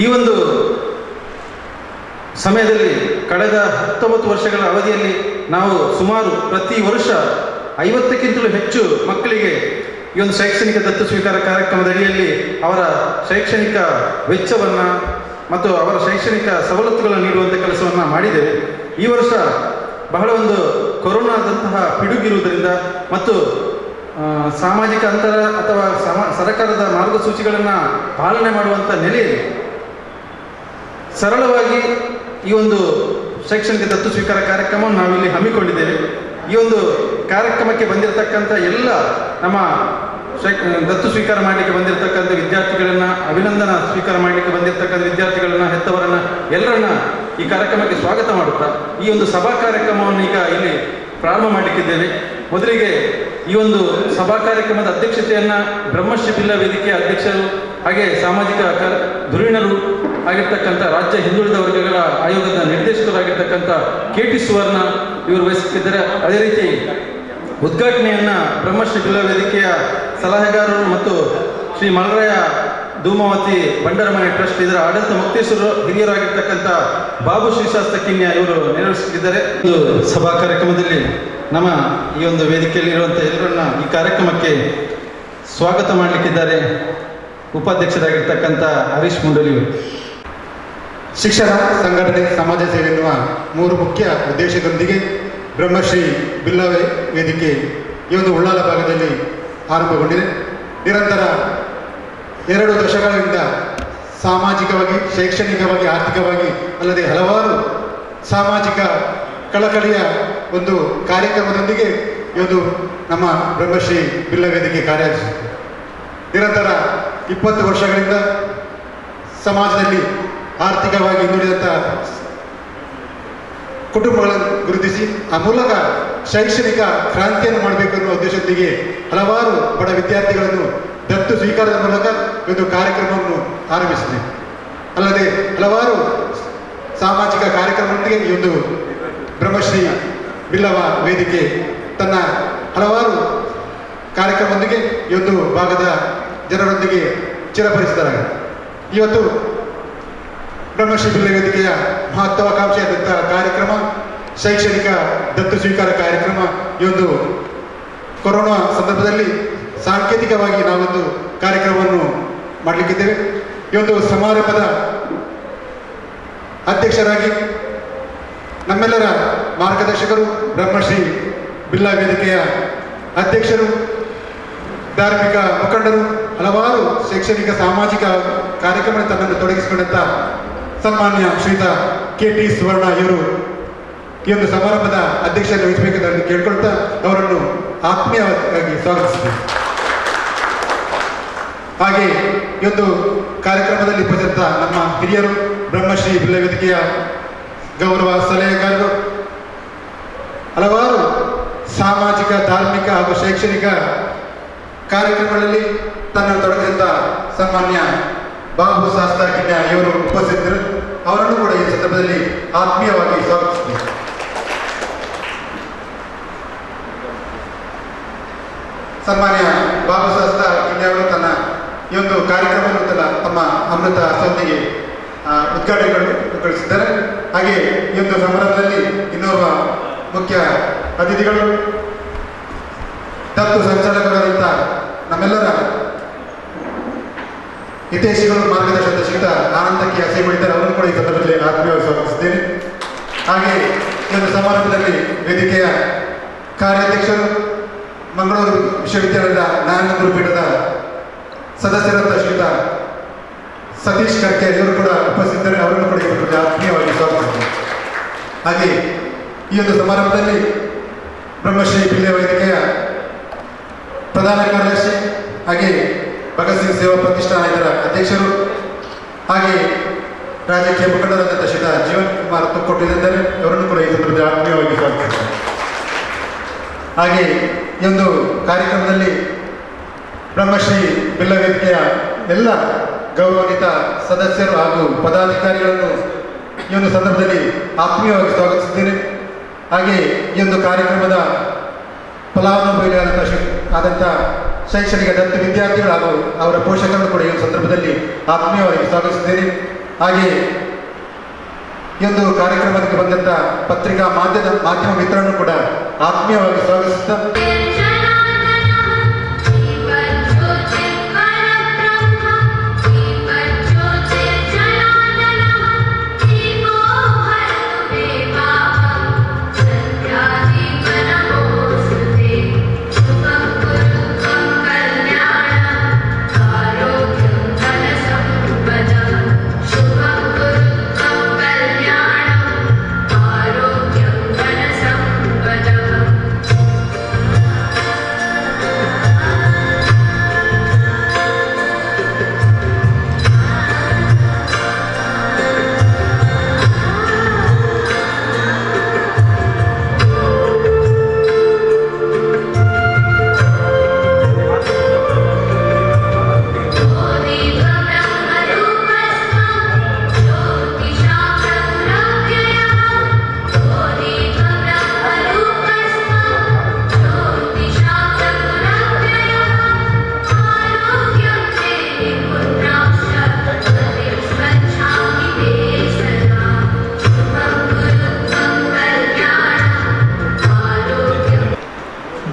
ಈ ಒಂದು ಸಮಯದಲ್ಲಿ ಕಳೆದ 19 ವರ್ಷಗಳ ಅವಧಿಯಲ್ಲಿ ನಾವು ಸುಮಾರು ಪ್ರತಿ ವರ್ಷ 50ಕ್ಕಿಂತಲೂ ಹೆಚ್ಚು ಮಕ್ಕಳಿಗೆ ಈ ಒಂದು ಶೈಕ್ಷಣಿಕ ದತ್ತು ಸ್ವೀಕಾರ ಕಾರ್ಯಕ್ರಮದ ಅಡಿಯಲ್ಲಿ ಅವರ ಶೈಕ್ಷಣಿಕ ವೆಚ್ಚವನ್ನು ಮತ್ತು ಅವರ ಶೈಕ್ಷಣಿಕ ಸವಲತ್ತುಗಳನ್ನು ನೀಡುವಂಥ ಕೆಲಸವನ್ನು ಮಾಡಿದ್ದೇವೆ. ಈ ವರ್ಷ ಬಹಳ ಒಂದು ಕೊರೋನಾದಂತಹ ಪಿಡುಗಿರುವುದರಿಂದ ಮತ್ತು ಸಾಮಾಜಿಕ ಅಂತರ ಅಥವಾ ಸರ್ಕಾರದ ಮಾರ್ಗಸೂಚಿಗಳನ್ನು ಪಾಲನೆ ಮಾಡುವಂಥ ನೆಲೆಯಲ್ಲಿ ಸರಳವಾಗಿ ಈ ಒಂದು ಶೈಕ್ಷಣಿಕ ದತ್ತು ಸ್ವೀಕಾರ ಕಾರ್ಯಕ್ರಮವನ್ನು ನಾವಿಲ್ಲಿ ಹಮ್ಮಿಕೊಂಡಿದ್ದೇವೆ. ಈ ಒಂದು ಕಾರ್ಯಕ್ರಮಕ್ಕೆ ಬಂದಿರತಕ್ಕಂಥ ಎಲ್ಲ ನಮ್ಮ ದತ್ತು ಸ್ವೀಕಾರ ಮಾಡಲಿಕ್ಕೆ ಬಂದಿರತಕ್ಕಂಥ ವಿದ್ಯಾರ್ಥಿಗಳನ್ನು, ಅಭಿನಂದನಾ ಸ್ವೀಕಾರ ಮಾಡಲಿಕ್ಕೆ ಬಂದಿರತಕ್ಕಂಥ ವಿದ್ಯಾರ್ಥಿಗಳನ್ನು, ಹೆತ್ತವರನ್ನ, ಎಲ್ಲರನ್ನ ಈ ಕಾರ್ಯಕ್ರಮಕ್ಕೆ ಸ್ವಾಗತ ಮಾಡುತ್ತಾ ಈ ಒಂದು ಸಭಾ ಕಾರ್ಯಕ್ರಮವನ್ನು ಈಗ ಇಲ್ಲಿ ಪ್ರಾರಂಭ ಮಾಡಲಿಕ್ಕಿದ್ದೇವೆ. ಮೊದಲಿಗೆ ಈ ಒಂದು ಸಭಾ ಕಾರ್ಯಕ್ರಮದ ಅಧ್ಯಕ್ಷತೆಯನ್ನು ಬ್ರಹ್ಮಶ್ರೀ ಬಿಲ್ಲ ವೇದಿಕೆಯ ಅಧ್ಯಕ್ಷರು, ಹಾಗೆ ಸಾಮಾಜಿಕ ಧುರೀಣರು ಆಗಿರ್ತಕ್ಕಂಥ, ರಾಜ್ಯ ಹಿಂದುಳಿದ ವರ್ಗಗಳ ಆಯೋಗದ ನಿರ್ದೇಶಕರಾಗಿರ್ತಕ್ಕಂಥ ಕೆ ಟಿ ಸುವರ್ಣ ಇವರು ವಹಿಸುತ್ತಿದ್ದಾರೆ. ಅದೇ ರೀತಿ ಉದ್ಘಾಟನೆಯನ್ನ ಬ್ರಹ್ಮಶ್ರೀ ಬಿಲ್ಲ ವೇದಿಕೆಯ ಸಲಹೆಗಾರರು ಮತ್ತು ಶ್ರೀ ಮಲರಾಯ ಧೂಮಾವತಿ ಬಂಡರಮನೆ ಟ್ರಸ್ಟ್ ಇದರ ಆಡಳಿತ ಮೊಕ್ತೇಸರರು ಹಿರಿಯರಾಗಿರ್ತಕ್ಕಂಥ ಬಾಬು ಶ್ರೀಶಾಸ್ತ್ರ ಕಿನ್ಯ ಇವರು ನೆರವೇರಿಸುತ್ತಿದ್ದಾರೆ. ಒಂದು ಸಭಾ ಕಾರ್ಯಕ್ರಮದಲ್ಲಿ ನಮ್ಮ ಈ ಒಂದು ವೇದಿಕೆಯಲ್ಲಿ ಇರುವಂಥ ಎಲ್ಲರನ್ನ ಈ ಕಾರ್ಯಕ್ರಮಕ್ಕೆ ಸ್ವಾಗತ ಮಾಡಲಿಕ್ಕಿದ್ದಾರೆ ಉಪಾಧ್ಯಕ್ಷರಾಗಿರ್ತಕ್ಕಂಥ ಹರೀಶ್ ಮುಂಡೋಲಿ. ಶಿಕ್ಷಣ, ಸಂಘಟನೆ, ಸಮಾಜ ಸೇವೆ ಎನ್ನುವ ಮೂರು ಮುಖ್ಯ ಉದ್ದೇಶದೊಂದಿಗೆ ಬ್ರಹ್ಮಶ್ರೀ ಬಿಲ್ಲ ವೇದಿಕೆ ಈ ಒಂದು ಉಳ್ಳಾಲ ಭಾಗದಲ್ಲಿ ಆರಂಭಗೊಂಡಿದೆ. ನಿರಂತರ 2 ದಶಕಗಳಿಂದ ಸಾಮಾಜಿಕವಾಗಿ, ಶೈಕ್ಷಣಿಕವಾಗಿ, ಆರ್ಥಿಕವಾಗಿ, ಅಲ್ಲದೆ ಹಲವಾರು ಸಾಮಾಜಿಕ ಕಳಕಳಿಯ ಒಂದು ಕಾರ್ಯಕ್ರಮದೊಂದಿಗೆ ಈ ಒಂದು ನಮ್ಮ ಬ್ರಹ್ಮಶ್ರೀ ಬಿಲ್ಲ ವೇದಿಕೆ ಕಾರ್ಯನಿರ್ವಹಿಸುತ್ತದೆ. ನಿರಂತರ 20 ವರ್ಷಗಳಿಂದ ಸಮಾಜದಲ್ಲಿ ಆರ್ಥಿಕವಾಗಿ ಹಿಂದುಳಿದಂಥ ಕುಟುಂಬಗಳನ್ನು ಗುರುತಿಸಿ, ಆ ಮೂಲಕ ಶೈಕ್ಷಣಿಕ ಕ್ರಾಂತಿಯನ್ನು ಮಾಡಬೇಕು ಎನ್ನುವ ಉದ್ದೇಶದೊಂದಿಗೆ ಹಲವಾರು ಬಡ ವಿದ್ಯಾರ್ಥಿಗಳನ್ನು ದತ್ತು ಸ್ವೀಕಾರದ ಮೂಲಕ ಒಂದು ಕಾರ್ಯಕ್ರಮವನ್ನು ಆರಂಭಿಸಿದೆ. ಅಲ್ಲದೆ ಹಲವಾರು ಸಾಮಾಜಿಕ ಕಾರ್ಯಕ್ರಮದೊಂದಿಗೆ ಈ ಒಂದು ಬ್ರಹ್ಮಶ್ರೀ ಬಿಲ್ಲವ ವೇದಿಕೆ ತನ್ನ ಹಲವಾರು ಕಾರ್ಯಕ್ರಮದೊಂದಿಗೆ ಈ ಒಂದು ಭಾಗದ ಜನರೊಂದಿಗೆ ಚಿರಪರಿಚಿತರಾಗಿದೆ. ಇವತ್ತು ಬ್ರಹ್ಮಶ್ರೀ ಬಿಲ್ಲ ವೇದಿಕೆಯ ಮಹತ್ವಾಕಾಂಕ್ಷೆಯಾದಂಥ ಕಾರ್ಯಕ್ರಮ, ಶೈಕ್ಷಣಿಕ ದತ್ತು ಸ್ವೀಕಾರ ಕಾರ್ಯಕ್ರಮ, ಈ ಒಂದು ಕೊರೋನಾ ಸಂದರ್ಭದಲ್ಲಿ ಸಾಂಕೇತಿಕವಾಗಿ ನಾವೊಂದು ಕಾರ್ಯಕ್ರಮವನ್ನು ಮಾಡಲಿಕ್ಕಿದ್ದೇವೆ. ಈ ಒಂದು ಸಮಾರಂಭದ ಅಧ್ಯಕ್ಷರಾಗಿ ನಮ್ಮೆಲ್ಲರ ಮಾರ್ಗದರ್ಶಕರು, ಬ್ರಹ್ಮಶ್ರೀ ಬಿಲ್ಲ ವೇದಿಕೆಯ ಅಧ್ಯಕ್ಷರು, ಧಾರ್ಮಿಕ ಮುಖಂಡರು, ಹಲವಾರು ಶೈಕ್ಷಣಿಕ ಸಾಮಾಜಿಕ ಕಾರ್ಯಕ್ರಮ ತನ್ನನ್ನು ತೊಡಗಿಸಿಕೊಂಡಂಥ ಸನ್ಮಾನ್ಯ ಶ್ರೀಯುತ ಕೆ ಟಿ ಸುವರ್ಣ ಇವರು ಈ ಒಂದು ಸಮಾರಂಭದ ಅಧ್ಯಕ್ಷತೆಯನ್ನು ವಹಿಸಬೇಕೆಂದು ಕೇಳ್ಕೊಳ್ತಾ ಅವರನ್ನು ಆತ್ಮೀಯವಾಗಿ ಸ್ವಾಗತಿಸುತ್ತೇನೆ. ಹಾಗೆ ಈ ಒಂದು ಕಾರ್ಯಕ್ರಮದಲ್ಲಿ ಉಪಸ್ಥಿತ ನಮ್ಮ ಹಿರಿಯರು, ಬ್ರಹ್ಮಶ್ರೀ ಬಿಲ್ಲ ವೇದಿಕೆಯ ಗೌರವ ಸಲಹೆಗಾರರು, ಹಲವಾರು ಸಾಮಾಜಿಕ, ಧಾರ್ಮಿಕ ಹಾಗೂ ಶೈಕ್ಷಣಿಕ ಕಾರ್ಯಕ್ರಮಗಳಲ್ಲಿ ತನ್ನನ್ನು ತೊಡಗಿಸಿದ ಸನ್ಮಾನ್ಯ ಬಾಬು ಶಾಸ್ತಾ ಕಿನ್ಯ ಇವರು ಉಪಸ್ಥಿತರು. ಅವರನ್ನು ಕೂಡ ಈ ಸಂದರ್ಭದಲ್ಲಿ ಆತ್ಮೀಯವಾಗಿ ಸ್ವಾಗತಿಸುತ್ತೇನೆ. ಸನ್ಮಾನ್ಯ ಬಾಬು ಶಾಸ್ತಾ ಕಿನ್ಯ ಅವರು ತನ್ನ ಈ ಒಂದು ಕಾರ್ಯಕ್ರಮವನ್ನು ತಮ್ಮ ಅಮೃತ ಹಸ್ತದೊಂದಿಗೆ ಉದ್ಘಾಟನೆಗೊಳಿಸಿದ್ದಾರೆ. ಹಾಗೆ ಈ ಒಂದು ಸಮಾರಂಭದಲ್ಲಿ ಇನ್ನೋರ್ವ ಮುಖ್ಯ ಅತಿಥಿಗಳು, ದತ್ತು ಸಂಚಾಲಕರಾದಂಥ ನಮ್ಮೆಲ್ಲರ ಹಿತೈಷಿಗಳು, ಮಾರ್ಗದರ್ಶಕ ಶ್ರೀಯುತ ಆನಂದ ಕೆ ಹಸೇಮಳಿದ್ದಾರೆ. ಅವರನ್ನು ಕೂಡ ಈ ಸಂದರ್ಭದಲ್ಲಿ ಆತ್ಮೀಯವಾಗಿ ಸ್ವಾಗತಿಸುತ್ತೇನೆ. ಹಾಗೆ ಈ ಒಂದು ಸಮಾರಂಭದಲ್ಲಿ ವೇದಿಕೆಯ ಕಾರ್ಯಾಧ್ಯಕ್ಷರು, ಮಂಗಳೂರು ವಿಶ್ವವಿದ್ಯಾಲಯದ ಜ್ಞಾನಗುರು ಪೀಠದ ಸದಸ್ಯರಾದ ಶ್ರೀಯುತ ಸತೀಶ್ ಕರ್ಕೆ ಇವರು ಕೂಡ ಉಪಸ್ಥಿತರು. ಅವರನ್ನು ಕೂಡ ಈ ಸಂದರ್ಭದಲ್ಲಿ ಆತ್ಮೀಯವಾಗಿ ಸ್ವಾಗತಿಸುತ್ತೇನೆ. ಹಾಗೆ ಈ ಒಂದು ಸಮಾರಂಭದಲ್ಲಿ ಬ್ರಹ್ಮಶ್ರೀ ಬಿಲ್ಲೆ ವೇದಿಕೆಯ ಪ್ರಧಾನ ಕಾರ್ಯದರ್ಶಿ, ಹಾಗೆ ಭಗತ್ ಸಿಂಗ್ ಸೇವಾ ಪ್ರತಿಷ್ಠಾನ ಇದರ ಅಧ್ಯಕ್ಷರು, ಹಾಗೆ ರಾಜಕೀಯ ಮುಖಂಡರಾದಂಥ ಶ್ರೀಯುತ ಜೀವನ್ ಕುಮಾರ್ ತೊಕ್ಕೊಟ್ಟಿದ್ದಾರೆ. ಅವರನ್ನು ಕೂಡ ಈ ಸಂದರ್ಭದಲ್ಲಿ ಆತ್ಮೀಯವಾಗಿ ಸ್ವಾಗತಿಸುತ್ತೇನೆ. ಹಾಗೆ ಈ ಒಂದು ಕಾರ್ಯಕ್ರಮದಲ್ಲಿ ಬ್ರಹ್ಮಶ್ರೀ ಬಿಲ್ಲ ವೇದಿಕೆಯ ಎಲ್ಲ ಗೌರವಾನ್ವಿತ ಸದಸ್ಯರು ಹಾಗೂ ಪದಾಧಿಕಾರಿಗಳನ್ನು ಈ ಒಂದು ಸಂದರ್ಭದಲ್ಲಿ ಆತ್ಮೀಯವಾಗಿ ಸ್ವಾಗತಿಸುತ್ತೇನೆ. ಹಾಗೆ ಈ ಒಂದು ಕಾರ್ಯಕ್ರಮದ ಫಲಾನುಭವಿಗಳಾದಂಥ ಆದಂಥ ಶೈಕ್ಷಣಿಕ ದತ್ತು ವಿದ್ಯಾರ್ಥಿಗಳು ಹಾಗೂ ಅವರ ಪೋಷಕರನ್ನು ಕೂಡ ಈ ಒಂದು ಸಂದರ್ಭದಲ್ಲಿ ಆತ್ಮೀಯವಾಗಿ ಸ್ವಾಗತಿಸುತ್ತೇನೆ. ಹಾಗೆ ಈ ಒಂದು ಕಾರ್ಯಕ್ರಮಕ್ಕೆ ಬಂದಂಥ ಪತ್ರಿಕಾ ಮಾಧ್ಯಮ ಮಿತ್ರರನ್ನು ಕೂಡ ಆತ್ಮೀಯವಾಗಿ ಸ್ವಾಗತಿಸುತ್ತಾ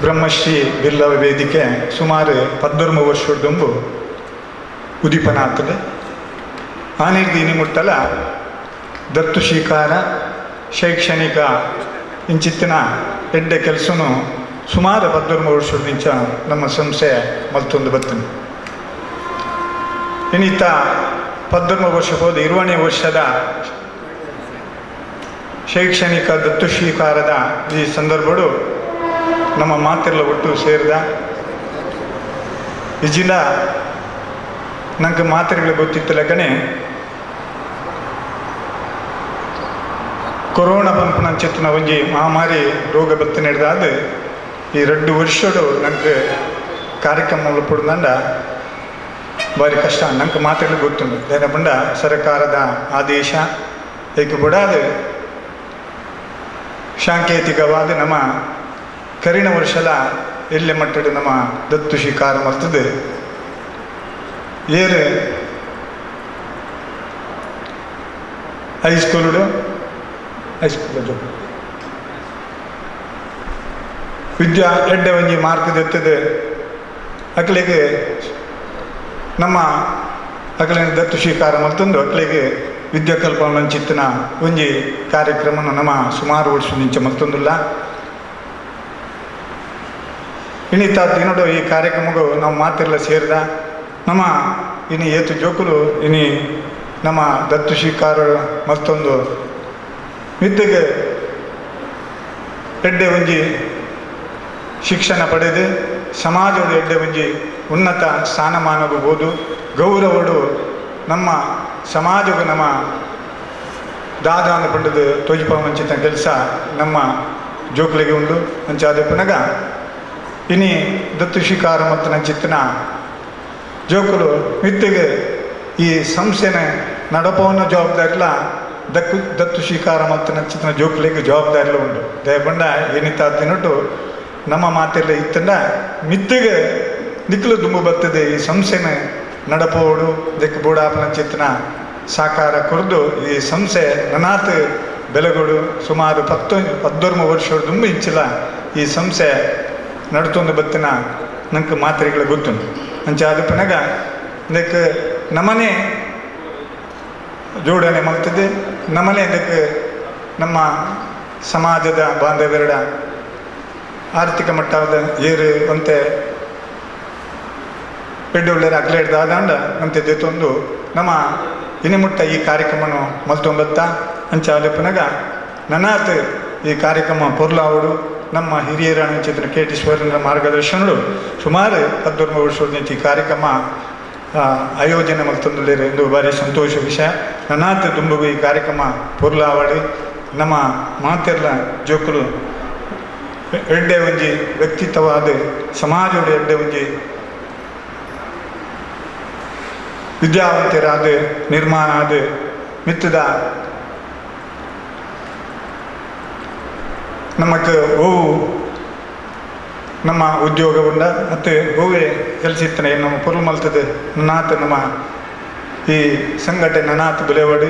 ಬ್ರಹ್ಮಶ್ರೀ ಬಿಲ್ಲವ ವೇದಿಕೆ ಸುಮಾರು 13 ವರ್ಷದಂಬು ಉದೀಪನ ಆಗ್ತದೆ. ಆನಿರ್ದಿ ನಿಮುಟ್ಟಲ ದತ್ತು ಸ್ವೀಕಾರ ಶೈಕ್ಷಣಿಕ ಇಂಚಿತ್ತಿನ ಎಡ್ಡೆ ಕೆಲಸನು ಸುಮಾರು 13 ವರ್ಷದ ನಮ್ಮ ಸಂಸ್ಥೆ ಮಲ್ತೊಂದು ಬರ್ತದೆ. ಇನ್ನಿತ್ತ 13 ವರ್ಷ ಹೋದ 20ನೇ ವರ್ಷದ ಶೈಕ್ಷಣಿಕ ದತ್ತು ಸ್ವೀಕಾರದ ಈ ಸಂದರ್ಭಡು ನಮ್ಮ ಮಾತೆಲ್ಲ ಒಟ್ಟು ಸೇರಿದ ಇಜಿಂದ ನಂಗೆ ಮಾತ್ರೆಗಳು ಗೊತ್ತಿತ್ತು ಲೆಕ್ಕನೆ ಕೊರೋನಾ ಪಂಪನ ಚಿತ್ತನ ಒಂಜಿ ಮಹಾಮಾರಿ ರೋಗ ಬತ್ತ ನಡೆದಾದ ಈ 2 ವರ್ಷಡು ನಂಗೆ ಕಾರ್ಯಕ್ರಮ ಪುಡ್ದಂಡ ಭಾರಿ ಕಷ್ಟ. ನಂಗೆ ಮಾತ್ರೆಗಳು ಗೊತ್ತುಂಟು ದೇನಪಂಡ ಸರ್ಕಾರದ ಆದೇಶ ಏಕೆ ಬಿಡಾದ ಸಾಂಕೇತಿಕವಾದ ನಮ್ಮ ಕರಿಣ ವರ್ಷಲ ಎಲ್ಲೆ ಮಟ್ಟದ ನಮ್ಮ ದತ್ತು ಸ್ವೀಕಾರ ಮಾಡ್ತದೆ. ಏರು high school high school ವಿದ್ಯಾ ಎಡ್ಡೆ ಒಂಜಿ ಮಾರ್ಕ್ ದತ್ತದೆ ಅಕ್ಲಿಗೆ ನಮ್ಮ ಅಕ್ಲಿನ ದತ್ತು ಸ್ವೀಕಾರ ಮಲ್ತೊಂದು ಅಕ್ಲಿಗೆ ವಿದ್ಯಾ ಕಲ್ಪನೆ ಚಿತ್ತನ ಒಂಜಿ ಕಾರ್ಯಕ್ರಮನ ನಮ್ಮ ಸುಮಾರು ವರ್ಷ ನಿಂಚೆ ಮಲ್ತೊಂದಿಲ್ಲ. ಇನ್ನಿತ ದಿನಡು ಈ ಕಾರ್ಯಕ್ರಮಗೂ ನಾವು ಮಾತೆಲ್ಲ ಸೇರಿದ ನಮ್ಮ ಇನ್ನು ಏತು ಜೋಕುಲು ಇನಿ ನಮ್ಮ ದತ್ತು ಸ್ವೀಕಾರ ಮತ್ತೊಂದು ಮಿದ್ದೆಗೆ ಎಡ್ಡೆ ಒಂಜಿ ಶಿಕ್ಷಣ ಪಡೆದು ಸಮಾಜದ ಎಡ್ಡೆ ಒಂಜಿ ಉನ್ನತ ಸ್ಥಾನಮಾನಬಹುದು ಗೌರವಡು ನಮ್ಮ ಸಮಾಜವು ನಮ್ಮ ದಾದಾನ ಪಂಡದು ತೋಜಿಪ ವಂಚಿತ ಕೆಲಸ ನಮ್ಮ ಜೋಕುಲಿಗೆ ಉಂಡು. ಅಂಚಾದ ಪುನಗ ಇನಿ ದತ್ತು ಸ್ವೀಕಾರ ಮತ್ತು ನಂಚಿತ್ತನ ಜೋಕುಲು ಮಿತ್ತಿಗೆ ಈ ಸಂಸ್ಥೆನ ನಡಪವನ್ನ ಜವಾಬ್ದಾರಿಲ ದತ್ತು ಸ್ವೀಕಾರ ಮತ್ತು ನಂಚಿತನ ಜೋಕುಲಿಗೆ ಜವಾಬ್ದಾರಿಲ ಉಂಡು. ದಯಪಂಡ ಏನಿತ್ತ ತಿನ್ನುಟ್ಟು ನಮ್ಮ ಮಾತೆಲ್ಲ ಇತ್ತಂಡ ಮಿತ್ತಿಗೆ ನಿಕ್ಕಲು ದುಂಬು ಬರ್ತದೆ ಈ ಸಂಸ್ಥೆನ ನಡಪೋಡು ದಕ್ಕೆ ಬೋಡಾಪನ ಚಿತ್ತನ ಸಾಕಾರ ಕೊರದು ಈ ಸಂಸ್ಥೆ ನನಾತ್ ಬೆಲಗೋಡು ಸುಮಾರು 13 ವರ್ಷ ದುಂಬು ಇಂಚಿಲ್ಲ ಈ ಸಂಸ್ಥೆ ನಡ್ತೊಂದು ಬತ್ತಿನ ನಂಗೆ ಮಾತ್ರೆಗಳು ಗೊತ್ತುಂಟು. ಅಂಚೆ ಅದು ಪನಗ ಇದಕ್ಕೆ ನಮ್ಮನೆ ಜೋಡಣೆ ಮಾಡ್ತದೆ ನಮ್ಮನೆ ಇದಕ್ಕೆ ನಮ್ಮ ಸಮಾಜದ ಬಾಂಧವ್ಯರ ಆರ್ಥಿಕ ಮಟ್ಟದ ಏರು ಅಂತೆ ಪೆಡ್ಡೊಳ್ಳೆರ ಅಗ್ಲೇಡ್ದಾದಂಡ ಅಂತೆ ದೇತೊಂದು ನಮ್ಮ ಇನಿಮುಟ್ಟ ಈ ಕಾರ್ಯಕ್ರಮನು ಮಲ್ತೊಂಬತ್ತ. ಅಂಚೆ ಅದು ಪನಗ ನನಾತ್ ಈ ಕಾರ್ಯಕ್ರಮ ಪೊರ್ಲಾವಡು ನಮ್ಮ ಹಿರಿಯರ ಚಿತ್ರ ಕೆ ಟಿ ಶಿವರಂದ್ರ ಮಾರ್ಗದರ್ಶನಗಳು ಸುಮಾರು 13 ವರ್ಷದ ಈ ಕಾರ್ಯಕ್ರಮ ಆಯೋಜನೆ ಮಲ್ತೊಂದುಳ್ಳೇರು ಎಂದು ಭಾರಿ ಸಂತೋಷ ವಿಷಯ. ನನಾತ್ ದುಂಬುಗು ಈ ಕಾರ್ಯಕ್ರಮ ಪೊರ್ಲಾವಡಿ ನಮ್ಮ ಮಾತೆಲ್ಲ ಜೋಕುಲು ಎಡ್ಡೆ ಒಂಜಿ ವ್ಯಕ್ತಿತ್ವವಾದ ಸಮಾಜದ ಎಡ್ಡೆ ಒಂಜಿ ವಿದ್ಯಾವಂತರಾದ ನಿರ್ಮಾಣ ಆದ ಮಿತ್ತದ ನಮಕ್ ಹೂವು ನಮ್ಮ ಉದ್ಯೋಗ ಉಂಡ ಮತ್ತು ಹೂವೇ ಕೆಲಸ ಇತ್ತನೆ ನಮ್ಮ ಪೊರ್ಲು ಮಲ್ತದೆ ನಾತ ನಮ್ಮ ಈ ಸಂಘಟನೆ ನನಾತ್ ಬುಲೆವಡು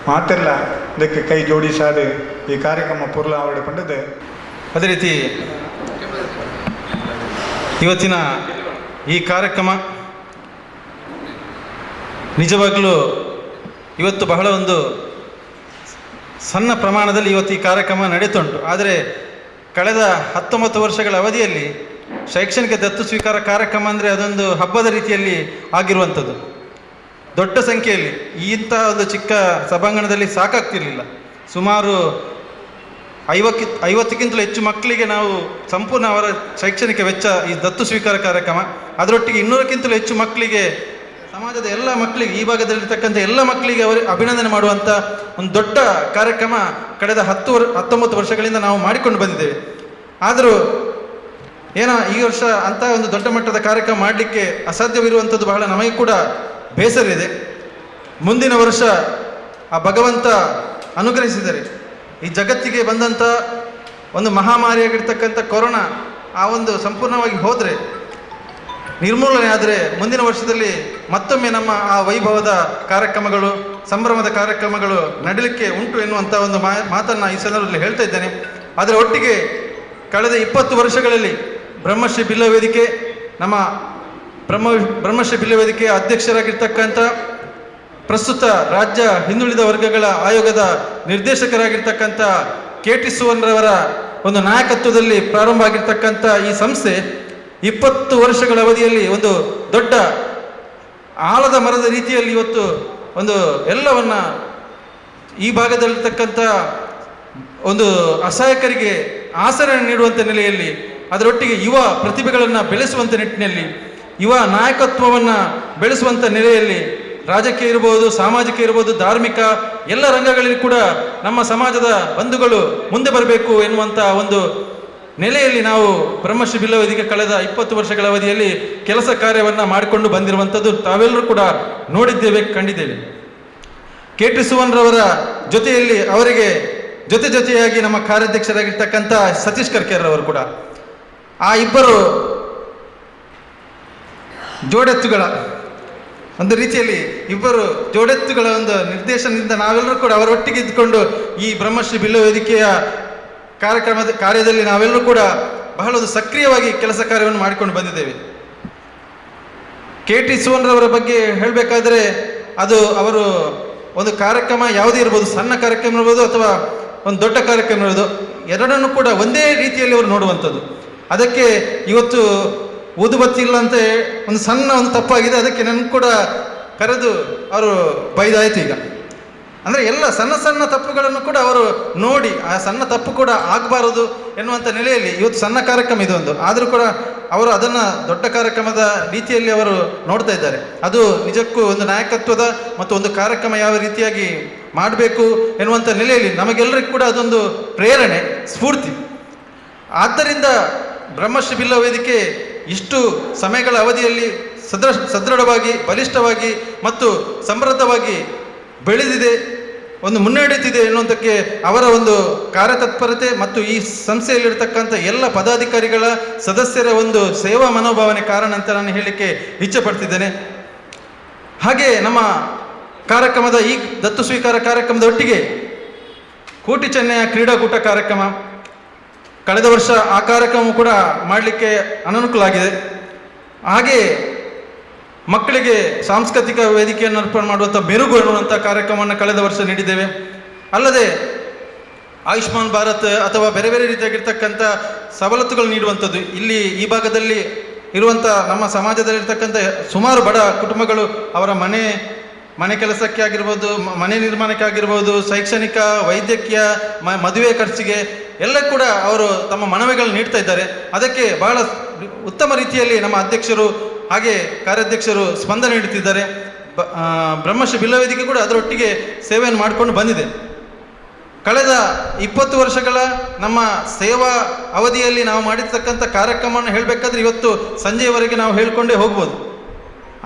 ಮಾತೆಲ್ಲ ಇದಕ್ಕೆ ಕೈ ಜೋಡಿಸಾದ ಈ ಕಾರ್ಯಕ್ರಮ ಪೂರ್ಣ ಪಂಡದೆ. ಅದೇ ರೀತಿ ಇವತ್ತಿನ ಈ ಕಾರ್ಯಕ್ರಮ ನಿಜವಾಗಲೂ ಇವತ್ತು ಬಹಳ ಒಂದು ಸಣ್ಣ ಪ್ರಮಾಣದಲ್ಲಿ ಇವತ್ತು ಈ ಕಾರ್ಯಕ್ರಮ ನಡೀತುಂಟು. ಆದರೆ ಕಳೆದ 19 ವರ್ಷಗಳ ಅವಧಿಯಲ್ಲಿ ಶೈಕ್ಷಣಿಕ ದತ್ತು ಸ್ವೀಕಾರ ಕಾರ್ಯಕ್ರಮ ಅಂದರೆ ಅದೊಂದು ಹಬ್ಬದ ರೀತಿಯಲ್ಲಿ ಆಗಿರುವಂಥದ್ದು. ದೊಡ್ಡ ಸಂಖ್ಯೆಯಲ್ಲಿ ಇಂಥ ಒಂದು ಚಿಕ್ಕ ಸಭಾಂಗಣದಲ್ಲಿ ಸಾಕಾಗ್ತಿರಲಿಲ್ಲ. ಸುಮಾರು 50ಕ್ಕಿಂತಲೂ ಹೆಚ್ಚು ಮಕ್ಕಳಿಗೆ ನಾವು ಸಂಪೂರ್ಣ ಅವರ ಶೈಕ್ಷಣಿಕ ವೆಚ್ಚ ಈ ದತ್ತು ಸ್ವೀಕಾರ ಕಾರ್ಯಕ್ರಮ, ಅದರೊಟ್ಟಿಗೆ 200ಕ್ಕಿಂತಲೂ ಹೆಚ್ಚು ಮಕ್ಕಳಿಗೆ, ಸಮಾಜದ ಎಲ್ಲ ಮಕ್ಕಳಿಗೆ, ಈ ಭಾಗದಲ್ಲಿರ್ತಕ್ಕಂಥ ಎಲ್ಲ ಮಕ್ಕಳಿಗೆ ಅವರು ಅಭಿನಂದನೆ ಮಾಡುವಂಥ ಒಂದು ದೊಡ್ಡ ಕಾರ್ಯಕ್ರಮ ಕಳೆದ 19 ವರ್ಷಗಳಿಂದ ನಾವು ಮಾಡಿಕೊಂಡು ಬಂದಿದ್ದೇವೆ. ಆದರೂ ಏನೋ ಈ ವರ್ಷ ಅಂಥ ಒಂದು ದೊಡ್ಡ ಮಟ್ಟದ ಕಾರ್ಯಕ್ರಮ ಮಾಡಲಿಕ್ಕೆ ಅಸಾಧ್ಯವಿರುವಂಥದ್ದು ಬಹಳ ನಮಗೆ ಕೂಡ ಬೇಸರಿದೆ. ಮುಂದಿನ ವರ್ಷ ಆ ಭಗವಂತ ಅನುಗ್ರಹಿಸಿದರೆ ಈ ಜಗತ್ತಿಗೆ ಬಂದಂಥ ಒಂದು ಮಹಾಮಾರಿಯಾಗಿರ್ತಕ್ಕಂಥ ಕೊರೋನಾ ಆ ಒಂದು ಸಂಪೂರ್ಣವಾಗಿ ಹೋದರೆ, ನಿರ್ಮೂಲನೆ ಆದರೆ ಮುಂದಿನ ವರ್ಷದಲ್ಲಿ ಮತ್ತೊಮ್ಮೆ ನಮ್ಮ ಆ ವೈಭವದ ಕಾರ್ಯಕ್ರಮಗಳು, ಸಂಭ್ರಮದ ಕಾರ್ಯಕ್ರಮಗಳು ನಡೀಲಿಕ್ಕೆ ಉಂಟು ಎನ್ನುವಂಥ ಒಂದು ಮಾತನ್ನು ಈ ಸಂದರ್ಭದಲ್ಲಿ ಹೇಳ್ತಾ ಇದ್ದೇನೆ. ಅದರ ಒಟ್ಟಿಗೆ ಕಳೆದ 20 ವರ್ಷಗಳಲ್ಲಿ ಬ್ರಹ್ಮಶ್ರೀ ಬಿಲ್ಲ ವೇದಿಕೆ, ನಮ್ಮ ಬ್ರಹ್ಮಶ್ರೀ ಬಿಲ್ಲ ವೇದಿಕೆಯ ಅಧ್ಯಕ್ಷರಾಗಿರ್ತಕ್ಕಂಥ ಪ್ರಸ್ತುತ ರಾಜ್ಯ ಹಿಂದುಳಿದ ವರ್ಗಗಳ ಆಯೋಗದ ನಿರ್ದೇಶಕರಾಗಿರ್ತಕ್ಕಂಥ ಕೆ ಟಿ ಸುವರ್ಣರವರ ಒಂದು ನಾಯಕತ್ವದಲ್ಲಿ ಪ್ರಾರಂಭ ಆಗಿರ್ತಕ್ಕಂಥ ಈ ಸಂಸ್ಥೆ 20 ವರ್ಷಗಳ ಅವಧಿಯಲ್ಲಿ ಒಂದು ದೊಡ್ಡ ಆಲದ ಮರದ ರೀತಿಯಲ್ಲಿ ಇವತ್ತು ಒಂದು ಎಲ್ಲವನ್ನ ಈ ಭಾಗದಲ್ಲಿರ್ತಕ್ಕಂಥ ಒಂದು ಅಸಹಾಯಕರಿಗೆ ಆಸರೆ ನೀಡುವಂಥ ನೆಲೆಯಲ್ಲಿ, ಅದರೊಟ್ಟಿಗೆ ಯುವ ಪ್ರತಿಭೆಗಳನ್ನು ಬೆಳೆಸುವಂಥ ನಿಟ್ಟಿನಲ್ಲಿ, ಯುವ ನಾಯಕತ್ವವನ್ನು ಬೆಳೆಸುವಂಥ ನೆಲೆಯಲ್ಲಿ ರಾಜಕೀಯ ಇರ್ಬೋದು, ಸಾಮಾಜಿಕ ಇರ್ಬೋದು, ಧಾರ್ಮಿಕ ಎಲ್ಲ ರಂಗಗಳಲ್ಲಿ ಕೂಡ ನಮ್ಮ ಸಮಾಜದ ಬಂಧುಗಳು ಮುಂದೆ ಬರಬೇಕು ಎನ್ನುವಂಥ ಒಂದು ನೆಲೆಯಲ್ಲಿ ನಾವು ಬ್ರಹ್ಮಶ್ರೀ ಬಿಲ್ಲ ವೇದಿಕೆ ಕಳೆದ 20 ವರ್ಷಗಳ ಅವಧಿಯಲ್ಲಿ ಕೆಲಸ ಕಾರ್ಯವನ್ನು ಮಾಡಿಕೊಂಡು ಬಂದಿರುವಂಥದ್ದು ತಾವೆಲ್ಲರೂ ಕೂಡ ನೋಡಿದ್ದೇವೆ, ಕಂಡಿದ್ದೇವೆ. ಕೆ ಟಿ ಸುವರ್ಣರವರ ಜೊತೆಯಲ್ಲಿ ಅವರಿಗೆ ಜೊತೆ ಜೊತೆಯಾಗಿ ನಮ್ಮ ಕಾರ್ಯಾಧ್ಯಕ್ಷರಾಗಿರ್ತಕ್ಕಂಥ ಸತೀಶ್ ಕರ್ಕೇರವರು ಕೂಡ, ಆ ಇಬ್ಬರು ಜೋಡೆತ್ತುಗಳ ಒಂದು ರೀತಿಯಲ್ಲಿ ಇಬ್ಬರು ಜೋಡೆತ್ತುಗಳ ಒಂದು ನಿರ್ದೇಶನದಿಂದ ನಾವೆಲ್ಲರೂ ಕೂಡ ಅವರೊಟ್ಟಿಗೆ ಇದ್ದುಕೊಂಡು ಈ ಬ್ರಹ್ಮಶ್ರೀ ಬಿಲ್ಲ ವೇದಿಕೆಯ ಕಾರ್ಯದಲ್ಲಿ ನಾವೆಲ್ಲರೂ ಕೂಡ ಬಹಳ ಒಂದು ಸಕ್ರಿಯವಾಗಿ ಕೆಲಸ ಕಾರ್ಯವನ್ನು ಮಾಡಿಕೊಂಡು ಬಂದಿದ್ದೇವೆ. ಕೆ ಟಿ ಸುವರ್ಣರವರ ಬಗ್ಗೆ ಹೇಳಬೇಕಾದ್ರೆ ಅದು ಅವರು ಒಂದು ಕಾರ್ಯಕ್ರಮ ಯಾವುದೇ ಇರ್ಬೋದು, ಸಣ್ಣ ಕಾರ್ಯಕ್ರಮ ಇರ್ಬೋದು ಅಥವಾ ಒಂದು ದೊಡ್ಡ ಕಾರ್ಯಕ್ರಮ ಇರ್ಬೋದು, ಎರಡನ್ನೂ ಕೂಡ ಒಂದೇ ರೀತಿಯಲ್ಲಿ ಅವರು ನೋಡುವಂಥದ್ದು. ಅದಕ್ಕೆ ಇವತ್ತು ಊದುಬತ್ತಿ ಇಲ್ಲ ಅಂತ ಒಂದು ಸಣ್ಣ ಒಂದು ತಪ್ಪಾಗಿದೆ, ಅದಕ್ಕೆ ನನಗೆ ಕೂಡ ಕರೆದು ಅವರು ಬೈದಾಯಿತು. ಈಗ ಅಂದರೆ ಎಲ್ಲ ಸಣ್ಣ ಸಣ್ಣ ತಪ್ಪುಗಳನ್ನು ಕೂಡ ಅವರು ನೋಡಿ ಆ ಸಣ್ಣ ತಪ್ಪು ಕೂಡ ಆಗಬಾರದು ಎನ್ನುವಂಥ ನೆಲೆಯಲ್ಲಿ ಇವತ್ತು ಸಣ್ಣ ಕಾರ್ಯಕ್ರಮ ಇದೊಂದು, ಆದರೂ ಕೂಡ ಅವರು ಅದನ್ನು ದೊಡ್ಡ ಕಾರ್ಯಕ್ರಮದ ರೀತಿಯಲ್ಲಿ ಅವರು ನೋಡ್ತಾ ಇದ್ದಾರೆ. ಅದು ನಿಜಕ್ಕೂ ಒಂದು ನಾಯಕತ್ವದ ಮತ್ತು ಒಂದು ಕಾರ್ಯಕ್ರಮ ಯಾವ ರೀತಿಯಾಗಿ ಮಾಡಬೇಕು ಎನ್ನುವಂಥ ನೆಲೆಯಲ್ಲಿ ನಮಗೆಲ್ಲರಿಗೂ ಕೂಡ ಅದೊಂದು ಪ್ರೇರಣೆ, ಸ್ಫೂರ್ತಿ. ಆದ್ದರಿಂದ ಬ್ರಹ್ಮಶ್ರೀ ಬಿಲ್ಲ ವೇದಿಕೆ ಇಷ್ಟು ಸಮಯಗಳ ಅವಧಿಯಲ್ಲಿ ಸದೃಢವಾಗಿ, ಬಲಿಷ್ಠವಾಗಿ ಮತ್ತು ಸಮೃದ್ಧವಾಗಿ ಬೆಳೆದಿದೆ, ಒಂದು ಮುನ್ನಡೆಯುತ್ತಿದೆ ಎನ್ನುವಂಥಕ್ಕೆ ಅವರ ಒಂದು ಕಾರ್ಯತತ್ಪರತೆ ಮತ್ತು ಈ ಸಂಸ್ಥೆಯಲ್ಲಿರ್ತಕ್ಕಂಥ ಎಲ್ಲ ಪದಾಧಿಕಾರಿಗಳ ಸದಸ್ಯರ ಒಂದು ಸೇವಾ ಮನೋಭಾವನೆ ಕಾರಣ ಅಂತ ನಾನು ಹೇಳಲಿಕ್ಕೆ ಇಚ್ಛೆ ಪಡ್ತಿದ್ದೇನೆ. ಹಾಗೆ ನಮ್ಮ ಕಾರ್ಯಕ್ರಮದ ಈ ದತ್ತು ಸ್ವೀಕಾರ ಕಾರ್ಯಕ್ರಮದ ಒಟ್ಟಿಗೆ ಕೋಟಿ ಚೆನ್ನಯ ಕ್ರೀಡಾಕೂಟ ಕಾರ್ಯಕ್ರಮ ಕಳೆದ ವರ್ಷ ಆ ಕಾರ್ಯಕ್ರಮ ಕೂಡ ಮಾಡಲಿಕ್ಕೆ ಅನನುಕೂಲ ಆಗಿದೆ. ಹಾಗೆಯೇ ಮಕ್ಕಳಿಗೆ ಸಾಂಸ್ಕೃತಿಕ ವೇದಿಕೆಯನ್ನು ಅರ್ಪಣೆ ಮಾಡುವಂಥ ಮೆರುಗು ಅನ್ನುವಂಥ ಕಾರ್ಯಕ್ರಮವನ್ನು ಕಳೆದ ವರ್ಷ ನೀಡಿದ್ದೇವೆ. ಅಲ್ಲದೆ ಆಯುಷ್ಮಾನ್ ಭಾರತ್ ಅಥವಾ ಬೇರೆ ಬೇರೆ ರೀತಿಯಾಗಿರ್ತಕ್ಕಂಥ ಸವಲತ್ತುಗಳು ನೀಡುವಂಥದ್ದು ಇಲ್ಲಿ ಈ ಭಾಗದಲ್ಲಿ ಇರುವಂಥ ನಮ್ಮ ಸಮಾಜದಲ್ಲಿರ್ತಕ್ಕಂಥ ಸುಮಾರು ಬಡ ಕುಟುಂಬಗಳು ಅವರ ಮನೆ ಕೆಲಸಕ್ಕೆ ಆಗಿರ್ಬೋದು, ಮನೆ ನಿರ್ಮಾಣಕ್ಕೆ ಆಗಿರ್ಬೋದು, ಶೈಕ್ಷಣಿಕ, ವೈದ್ಯಕೀಯ, ಮದುವೆ ಖರ್ಚಿಗೆ ಎಲ್ಲ ಕೂಡ ಅವರು ತಮ್ಮ ಮನವಿಗಳನ್ನು ನೀಡ್ತಾ ಇದ್ದಾರೆ. ಅದಕ್ಕೆ ಬಹಳ ಉತ್ತಮ ರೀತಿಯಲ್ಲಿ ನಮ್ಮ ಅಧ್ಯಕ್ಷರು ಹಾಗೆ ಕಾರ್ಯಾಧ್ಯಕ್ಷರು ಸ್ಪಂದನೆ ನೀಡುತ್ತಿದ್ದಾರೆ. ಬ್ರಹ್ಮಶ್ರೀ ಬಿಲ್ಲ ವೇದಿಕೆ ಕೂಡ ಅದರೊಟ್ಟಿಗೆ ಸೇವೆಯನ್ನು ಮಾಡಿಕೊಂಡು ಬಂದಿದೆ. ಕಳೆದ 20 ವರ್ಷಗಳ ನಮ್ಮ ಸೇವಾ ಅವಧಿಯಲ್ಲಿ ನಾವು ಮಾಡಿರ್ತಕ್ಕಂಥ ಕಾರ್ಯಕ್ರಮವನ್ನು ಹೇಳಬೇಕಾದ್ರೆ ಇವತ್ತು ಸಂಜೆಯವರೆಗೆ ನಾವು ಹೇಳಿಕೊಂಡೇ ಹೋಗ್ಬೋದು.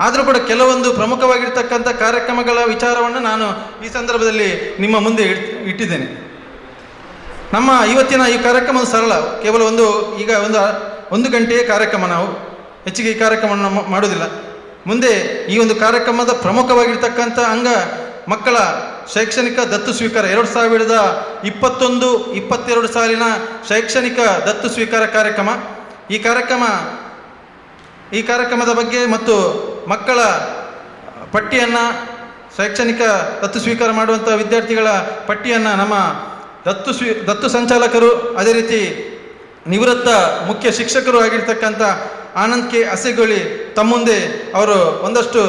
ಆದರೂ ಕೂಡ ಕೆಲವೊಂದು ಪ್ರಮುಖವಾಗಿರ್ತಕ್ಕಂಥ ಕಾರ್ಯಕ್ರಮಗಳ ವಿಚಾರವನ್ನು ನಾನು ಈ ಸಂದರ್ಭದಲ್ಲಿ ನಿಮ್ಮ ಮುಂದೆ ಇಟ್ಟಿದ್ದೇನೆ. ನಮ್ಮ ಇವತ್ತಿನ ಈ ಕಾರ್ಯಕ್ರಮ ಸರಳ, ಕೇವಲ ಒಂದು ಈಗ ಒಂದು ಒಂದು ಗಂಟೆಯ ಕಾರ್ಯಕ್ರಮ, ನಾವು ಹೆಚ್ಚಿಗೆ ಈ ಕಾರ್ಯಕ್ರಮವನ್ನು ಮಾಡುವುದಿಲ್ಲ. ಮುಂದೆ ಈ ಒಂದು ಕಾರ್ಯಕ್ರಮದ ಪ್ರಮುಖವಾಗಿರ್ತಕ್ಕಂಥ ಅಂಗ ಮಕ್ಕಳ ಶೈಕ್ಷಣಿಕ ದತ್ತು ಸ್ವೀಕಾರ 2021-22 ಸಾಲಿನ ಶೈಕ್ಷಣಿಕ ದತ್ತು ಸ್ವೀಕಾರ ಕಾರ್ಯಕ್ರಮ. ಈ ಕಾರ್ಯಕ್ರಮದ ಬಗ್ಗೆ ಮತ್ತು ಮಕ್ಕಳ ಪಟ್ಟಿಯನ್ನು, ಶೈಕ್ಷಣಿಕ ದತ್ತು ಸ್ವೀಕಾರ ಮಾಡುವಂಥ ವಿದ್ಯಾರ್ಥಿಗಳ ಪಟ್ಟಿಯನ್ನು ನಮ್ಮ ದತ್ತು ಸಂಚಾಲಕರು, ಅದೇ ರೀತಿ ನಿವೃತ್ತ ಮುಖ್ಯ ಶಿಕ್ಷಕರು ಆಗಿರ್ತಕ್ಕಂಥ ಆನಂದ್ ಕೆ ಅಸೆಗೊಳ್ಳಿ ತಮ್ಮ ಮುಂದೆ ಅವರು ಒಂದಷ್ಟು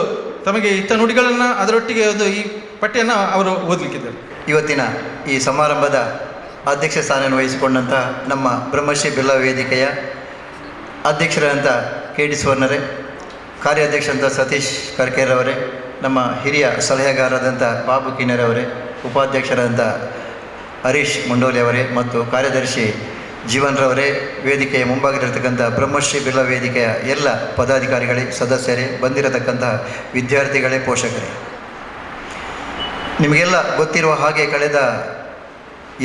ತಮಗೆ ಇತ್ತ ನುಡಿಗಳನ್ನು, ಅದರೊಟ್ಟಿಗೆ ಒಂದು ಈ ಪಟ್ಟಿಯನ್ನು ಅವರು ಓದಲಿಕ್ಕಿದ್ದಾರೆ. ಇವತ್ತಿನ ಈ ಸಮಾರಂಭದ ಅಧ್ಯಕ್ಷ ಸ್ಥಾನವನ್ನು ವಹಿಸಿಕೊಂಡಂಥ ನಮ್ಮ ಬ್ರಹ್ಮಶ್ರೀ ಬಿರ್ಲಾ ವೇದಿಕೆಯ ಅಧ್ಯಕ್ಷರಾದಂಥ ಕೆ ಡಿ ಸುವರ್ಣರೇ, ಕಾರ್ಯಾಧ್ಯಕ್ಷರಂಥ ಸತೀಶ್ ಕರ್ಕೇರವರೇ, ನಮ್ಮ ಹಿರಿಯ ಸಲಹೆಗಾರರಾದಂಥ ಬಾಬು ಕಿನ್ನರವರೇ, ಉಪಾಧ್ಯಕ್ಷರಾದಂಥ ಹರೀಶ್ ಮುಂಡೋಲಿ ಅವರೇ ಮತ್ತು ಕಾರ್ಯದರ್ಶಿ ಜೀವನ್ರವರೇ, ವೇದಿಕೆಯ ಮುಂಭಾಗದಲ್ಲಿರ್ತಕ್ಕಂಥ ಬ್ರಹ್ಮಶ್ರೀ ಬಿರ್ಲಾ ವೇದಿಕೆಯ ಎಲ್ಲ ಪದಾಧಿಕಾರಿಗಳೇ, ಸದಸ್ಯರೇ, ಬಂದಿರತಕ್ಕಂಥ ವಿದ್ಯಾರ್ಥಿಗಳೇ, ಪೋಷಕರೇ, ನಿಮಗೆಲ್ಲ ಗೊತ್ತಿರುವ ಹಾಗೆ ಕಳೆದ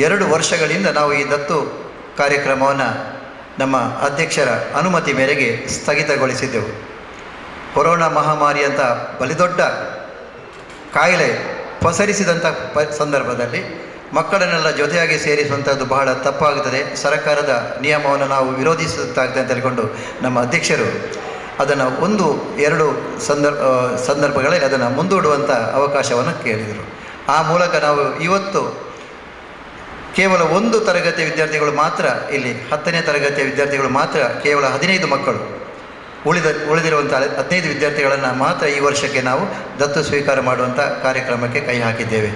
2 ವರ್ಷಗಳಿಂದ ನಾವು ಈ ದತ್ತು ಕಾರ್ಯಕ್ರಮವನ್ನು ನಮ್ಮ ಅಧ್ಯಕ್ಷರ ಅನುಮತಿ ಮೇರೆಗೆ ಸ್ಥಗಿತಗೊಳಿಸಿದ್ದೆವು. ಕೊರೋನಾ ಮಹಾಮಾರಿಯಂಥ ಬಲಿದೊಡ್ಡ ಕಾಯಿಲೆ ಪಸರಿಸಿದಂಥ ಸಂದರ್ಭದಲ್ಲಿ ಮಕ್ಕಳನ್ನೆಲ್ಲ ಜೊತೆಯಾಗಿ ಸೇರಿಸುವಂಥದ್ದು ಬಹಳ ತಪ್ಪಾಗುತ್ತದೆ, ಸರ್ಕಾರದ ನಿಯಮವನ್ನು ನಾವು ವಿರೋಧಿಸುವಂತಾಗ್ತದೆ ಅಂತ ಹೇಳಿಕೊಂಡು ನಮ್ಮ ಅಧ್ಯಕ್ಷರು ಅದನ್ನು 1-2 ಸಂದರ್ಭಗಳಲ್ಲಿ ಅದನ್ನು ಮುಂದೂಡುವಂಥ ಅವಕಾಶವನ್ನು ಕೇಳಿದರು. ಆ ಮೂಲಕ ನಾವು ಇವತ್ತು ಕೇವಲ 1 ತರಗತಿಯ ವಿದ್ಯಾರ್ಥಿಗಳು ಮಾತ್ರ, ಇಲ್ಲಿ 10ನೇ ತರಗತಿಯ ವಿದ್ಯಾರ್ಥಿಗಳು ಮಾತ್ರ, ಕೇವಲ 15 ಮಕ್ಕಳು, ಉಳಿದಿರುವಂಥ 15 ವಿದ್ಯಾರ್ಥಿಗಳನ್ನು ಮಾತ್ರ ಈ ವರ್ಷಕ್ಕೆ ನಾವು ದತ್ತು ಸ್ವೀಕಾರ ಮಾಡುವಂಥ ಕಾರ್ಯಕ್ರಮಕ್ಕೆ ಕೈ ಹಾಕಿದ್ದೇವೆ.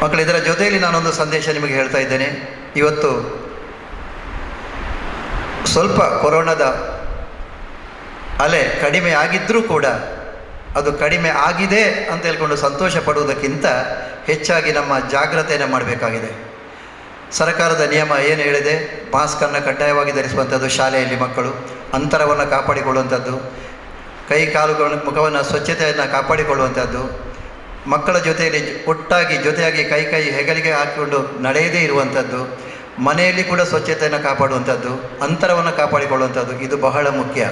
ಮಕ್ಕಳು, ಇದರ ಜೊತೆಯಲ್ಲಿ ನಾನೊಂದು ಸಂದೇಶ ನಿಮಗೆ ಹೇಳ್ತಾ ಇದ್ದೇನೆ. ಇವತ್ತು ಸ್ವಲ್ಪ ಕೊರೋನಾದ ಅಲೆ ಕಡಿಮೆ ಆಗಿದ್ದರೂ ಕೂಡ ಅದು ಕಡಿಮೆ ಆಗಿದೆ ಅಂತ ಹೇಳ್ಕೊಂಡು ಸಂತೋಷ ಪಡುವುದಕ್ಕಿಂತ ಹೆಚ್ಚಾಗಿ ನಮ್ಮ ಜಾಗ್ರತೆಯನ್ನು ಮಾಡಬೇಕಾಗಿದೆ. ಸರ್ಕಾರದ ನಿಯಮ ಏನು ಹೇಳಿದೆ? ಮಾಸ್ಕನ್ನು ಕಡ್ಡಾಯವಾಗಿ ಧರಿಸುವಂಥದ್ದು, ಶಾಲೆಯಲ್ಲಿ ಮಕ್ಕಳು ಅಂತರವನ್ನು ಕಾಪಾಡಿಕೊಳ್ಳುವಂಥದ್ದು, ಕೈ ಕಾಲುಗಳ ಮುಖವನ್ನು ಸ್ವಚ್ಛತೆಯನ್ನು ಕಾಪಾಡಿಕೊಳ್ಳುವಂಥದ್ದು, ಮಕ್ಕಳ ಜೊತೆಯಲ್ಲಿ ಒಟ್ಟಾಗಿ ಜೊತೆಯಾಗಿ ಕೈ ಕೈ ಹೆಗಲಿಗೆ ಹಾಕಿಕೊಂಡು ನಡೆಯದೇ ಇರುವಂಥದ್ದು, ಮನೆಯಲ್ಲಿ ಕೂಡ ಸ್ವಚ್ಛತೆಯನ್ನು ಕಾಪಾಡುವಂಥದ್ದು, ಅಂತರವನ್ನು ಕಾಪಾಡಿಕೊಳ್ಳುವಂಥದ್ದು, ಇದು ಬಹಳ ಮುಖ್ಯ.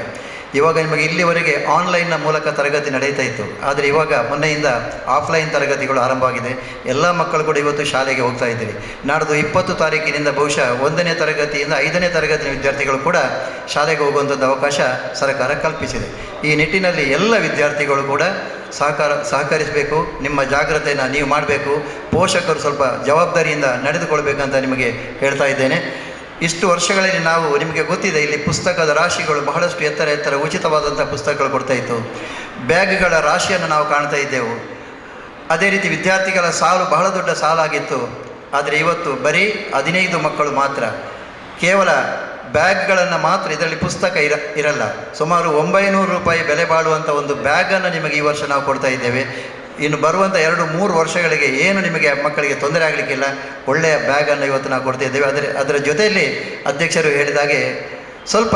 ಇವಾಗ ನಿಮಗೆ ಇಲ್ಲಿವರೆಗೆ ಆನ್ಲೈನ್ನ ಮೂಲಕ ತರಗತಿ ನಡೀತಾ ಇತ್ತು, ಆದರೆ ಇವಾಗ ಮೊನ್ನೆಯಿಂದ ಆಫ್ಲೈನ್ ತರಗತಿಗಳು ಆರಂಭವಾಗಿದೆ. ಎಲ್ಲ ಮಕ್ಕಳು ಕೂಡ ಇವತ್ತು ಶಾಲೆಗೆ ಹೋಗ್ತಾ ಇದ್ದೀರಿ. ನಾಡ್ದು 20 ತಾರೀಕಿನಿಂದ ಬಹುಶಃ 1ನೇ ತರಗತಿಯಿಂದ 5ನೇ ತರಗತಿಯ ವಿದ್ಯಾರ್ಥಿಗಳು ಕೂಡ ಶಾಲೆಗೆ ಹೋಗುವಂಥದ್ದು ಅವಕಾಶ ಸರ್ಕಾರ ಕಲ್ಪಿಸಿದೆ. ಈ ನಿಟ್ಟಿನಲ್ಲಿ ಎಲ್ಲ ವಿದ್ಯಾರ್ಥಿಗಳು ಕೂಡ ಸಹಕರಿಸಬೇಕು. ನಿಮ್ಮ ಜಾಗ್ರತೆಯನ್ನು ನೀವು ಮಾಡಬೇಕು. ಪೋಷಕರು ಸ್ವಲ್ಪ ಜವಾಬ್ದಾರಿಯಿಂದ ನಡೆದುಕೊಳ್ಬೇಕಂತ ನಿಮಗೆ ಹೇಳ್ತಾ ಇದ್ದೇನೆ. ಇಷ್ಟು ವರ್ಷಗಳಲ್ಲಿ ನಾವು, ನಿಮಗೆ ಗೊತ್ತಿದೆ, ಇಲ್ಲಿ ಪುಸ್ತಕದ ರಾಶಿಗಳು ಬಹಳಷ್ಟು ಎತ್ತರ ಎತ್ತರ ಉಚಿತವಾದಂಥ ಪುಸ್ತಕಗಳು ಕೊಡ್ತಾಯಿತ್ತು. ಬ್ಯಾಗ್ಗಳ ರಾಶಿಯನ್ನು ನಾವು ಕಾಣ್ತಾ ಇದ್ದೆವು. ಅದೇ ರೀತಿ ವಿದ್ಯಾರ್ಥಿಗಳ ಸಾಲು ಬಹಳ ದೊಡ್ಡ ಸಾಲಾಗಿತ್ತು. ಆದರೆ ಇವತ್ತು ಬರೀ 15 ಮಕ್ಕಳು ಮಾತ್ರ, ಕೇವಲ ಬ್ಯಾಗ್ಗಳನ್ನು ಮಾತ್ರ, ಇದರಲ್ಲಿ ಪುಸ್ತಕ ಇರಲ್ಲ. ಸುಮಾರು 900 ರೂಪಾಯಿ ಬೆಲೆ ಬಾಳುವಂಥ ಒಂದು ಬ್ಯಾಗನ್ನು ನಿಮಗೆ ಈ ವರ್ಷ ನಾವು ಕೊಡ್ತಾ ಇದ್ದೇವೆ. ಇನ್ನು ಬರುವಂಥ 2-3 ವರ್ಷಗಳಿಗೆ ಏನು ನಿಮಗೆ ಮಕ್ಕಳಿಗೆ ತೊಂದರೆ ಆಗಲಿಕ್ಕಿಲ್ಲ. ಒಳ್ಳೆಯ ಬ್ಯಾಗನ್ನು ಇವತ್ತು ನಾವು ಕೊಡ್ತಾ ಇದ್ದೇವೆ. ಅದರ ಜೊತೆಯಲ್ಲಿ ಅಧ್ಯಕ್ಷರು ಹೇಳಿದಾಗೆ ಸ್ವಲ್ಪ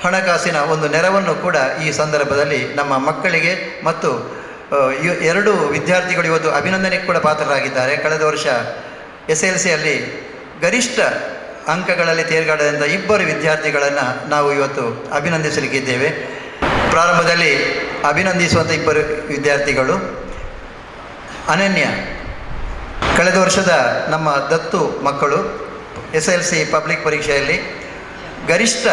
ಹಣಕಾಸಿನ ಒಂದು ನೆರವನ್ನು ಕೂಡ ಈ ಸಂದರ್ಭದಲ್ಲಿ ನಮ್ಮ ಮಕ್ಕಳಿಗೆ ಮತ್ತು 2 ವಿದ್ಯಾರ್ಥಿಗಳು ಇವತ್ತು ಅಭಿನಂದನೆಗೆ ಕೂಡ ಪಾತ್ರರಾಗಿದ್ದಾರೆ. ಕಳೆದ ವರ್ಷ SLCಯಲ್ಲಿ ಗರಿಷ್ಠ ಅಂಕಗಳಲ್ಲಿ ತೇರ್ಗಡೆಯಿಂದ 2 ವಿದ್ಯಾರ್ಥಿಗಳನ್ನು ನಾವು ಇವತ್ತು ಅಭಿನಂದಿಸಲಿಕ್ಕಿದ್ದೇವೆ. ಪ್ರಾರಂಭದಲ್ಲಿ ಅಭಿನಂದಿಸುವಂಥ 2 ವಿದ್ಯಾರ್ಥಿಗಳು ಅನನ್ಯ, ಕಳೆದ ವರ್ಷದ ನಮ್ಮ ದತ್ತು ಮಕ್ಕಳು SLC public ಪರೀಕ್ಷೆಯಲ್ಲಿ ಗರಿಷ್ಠ,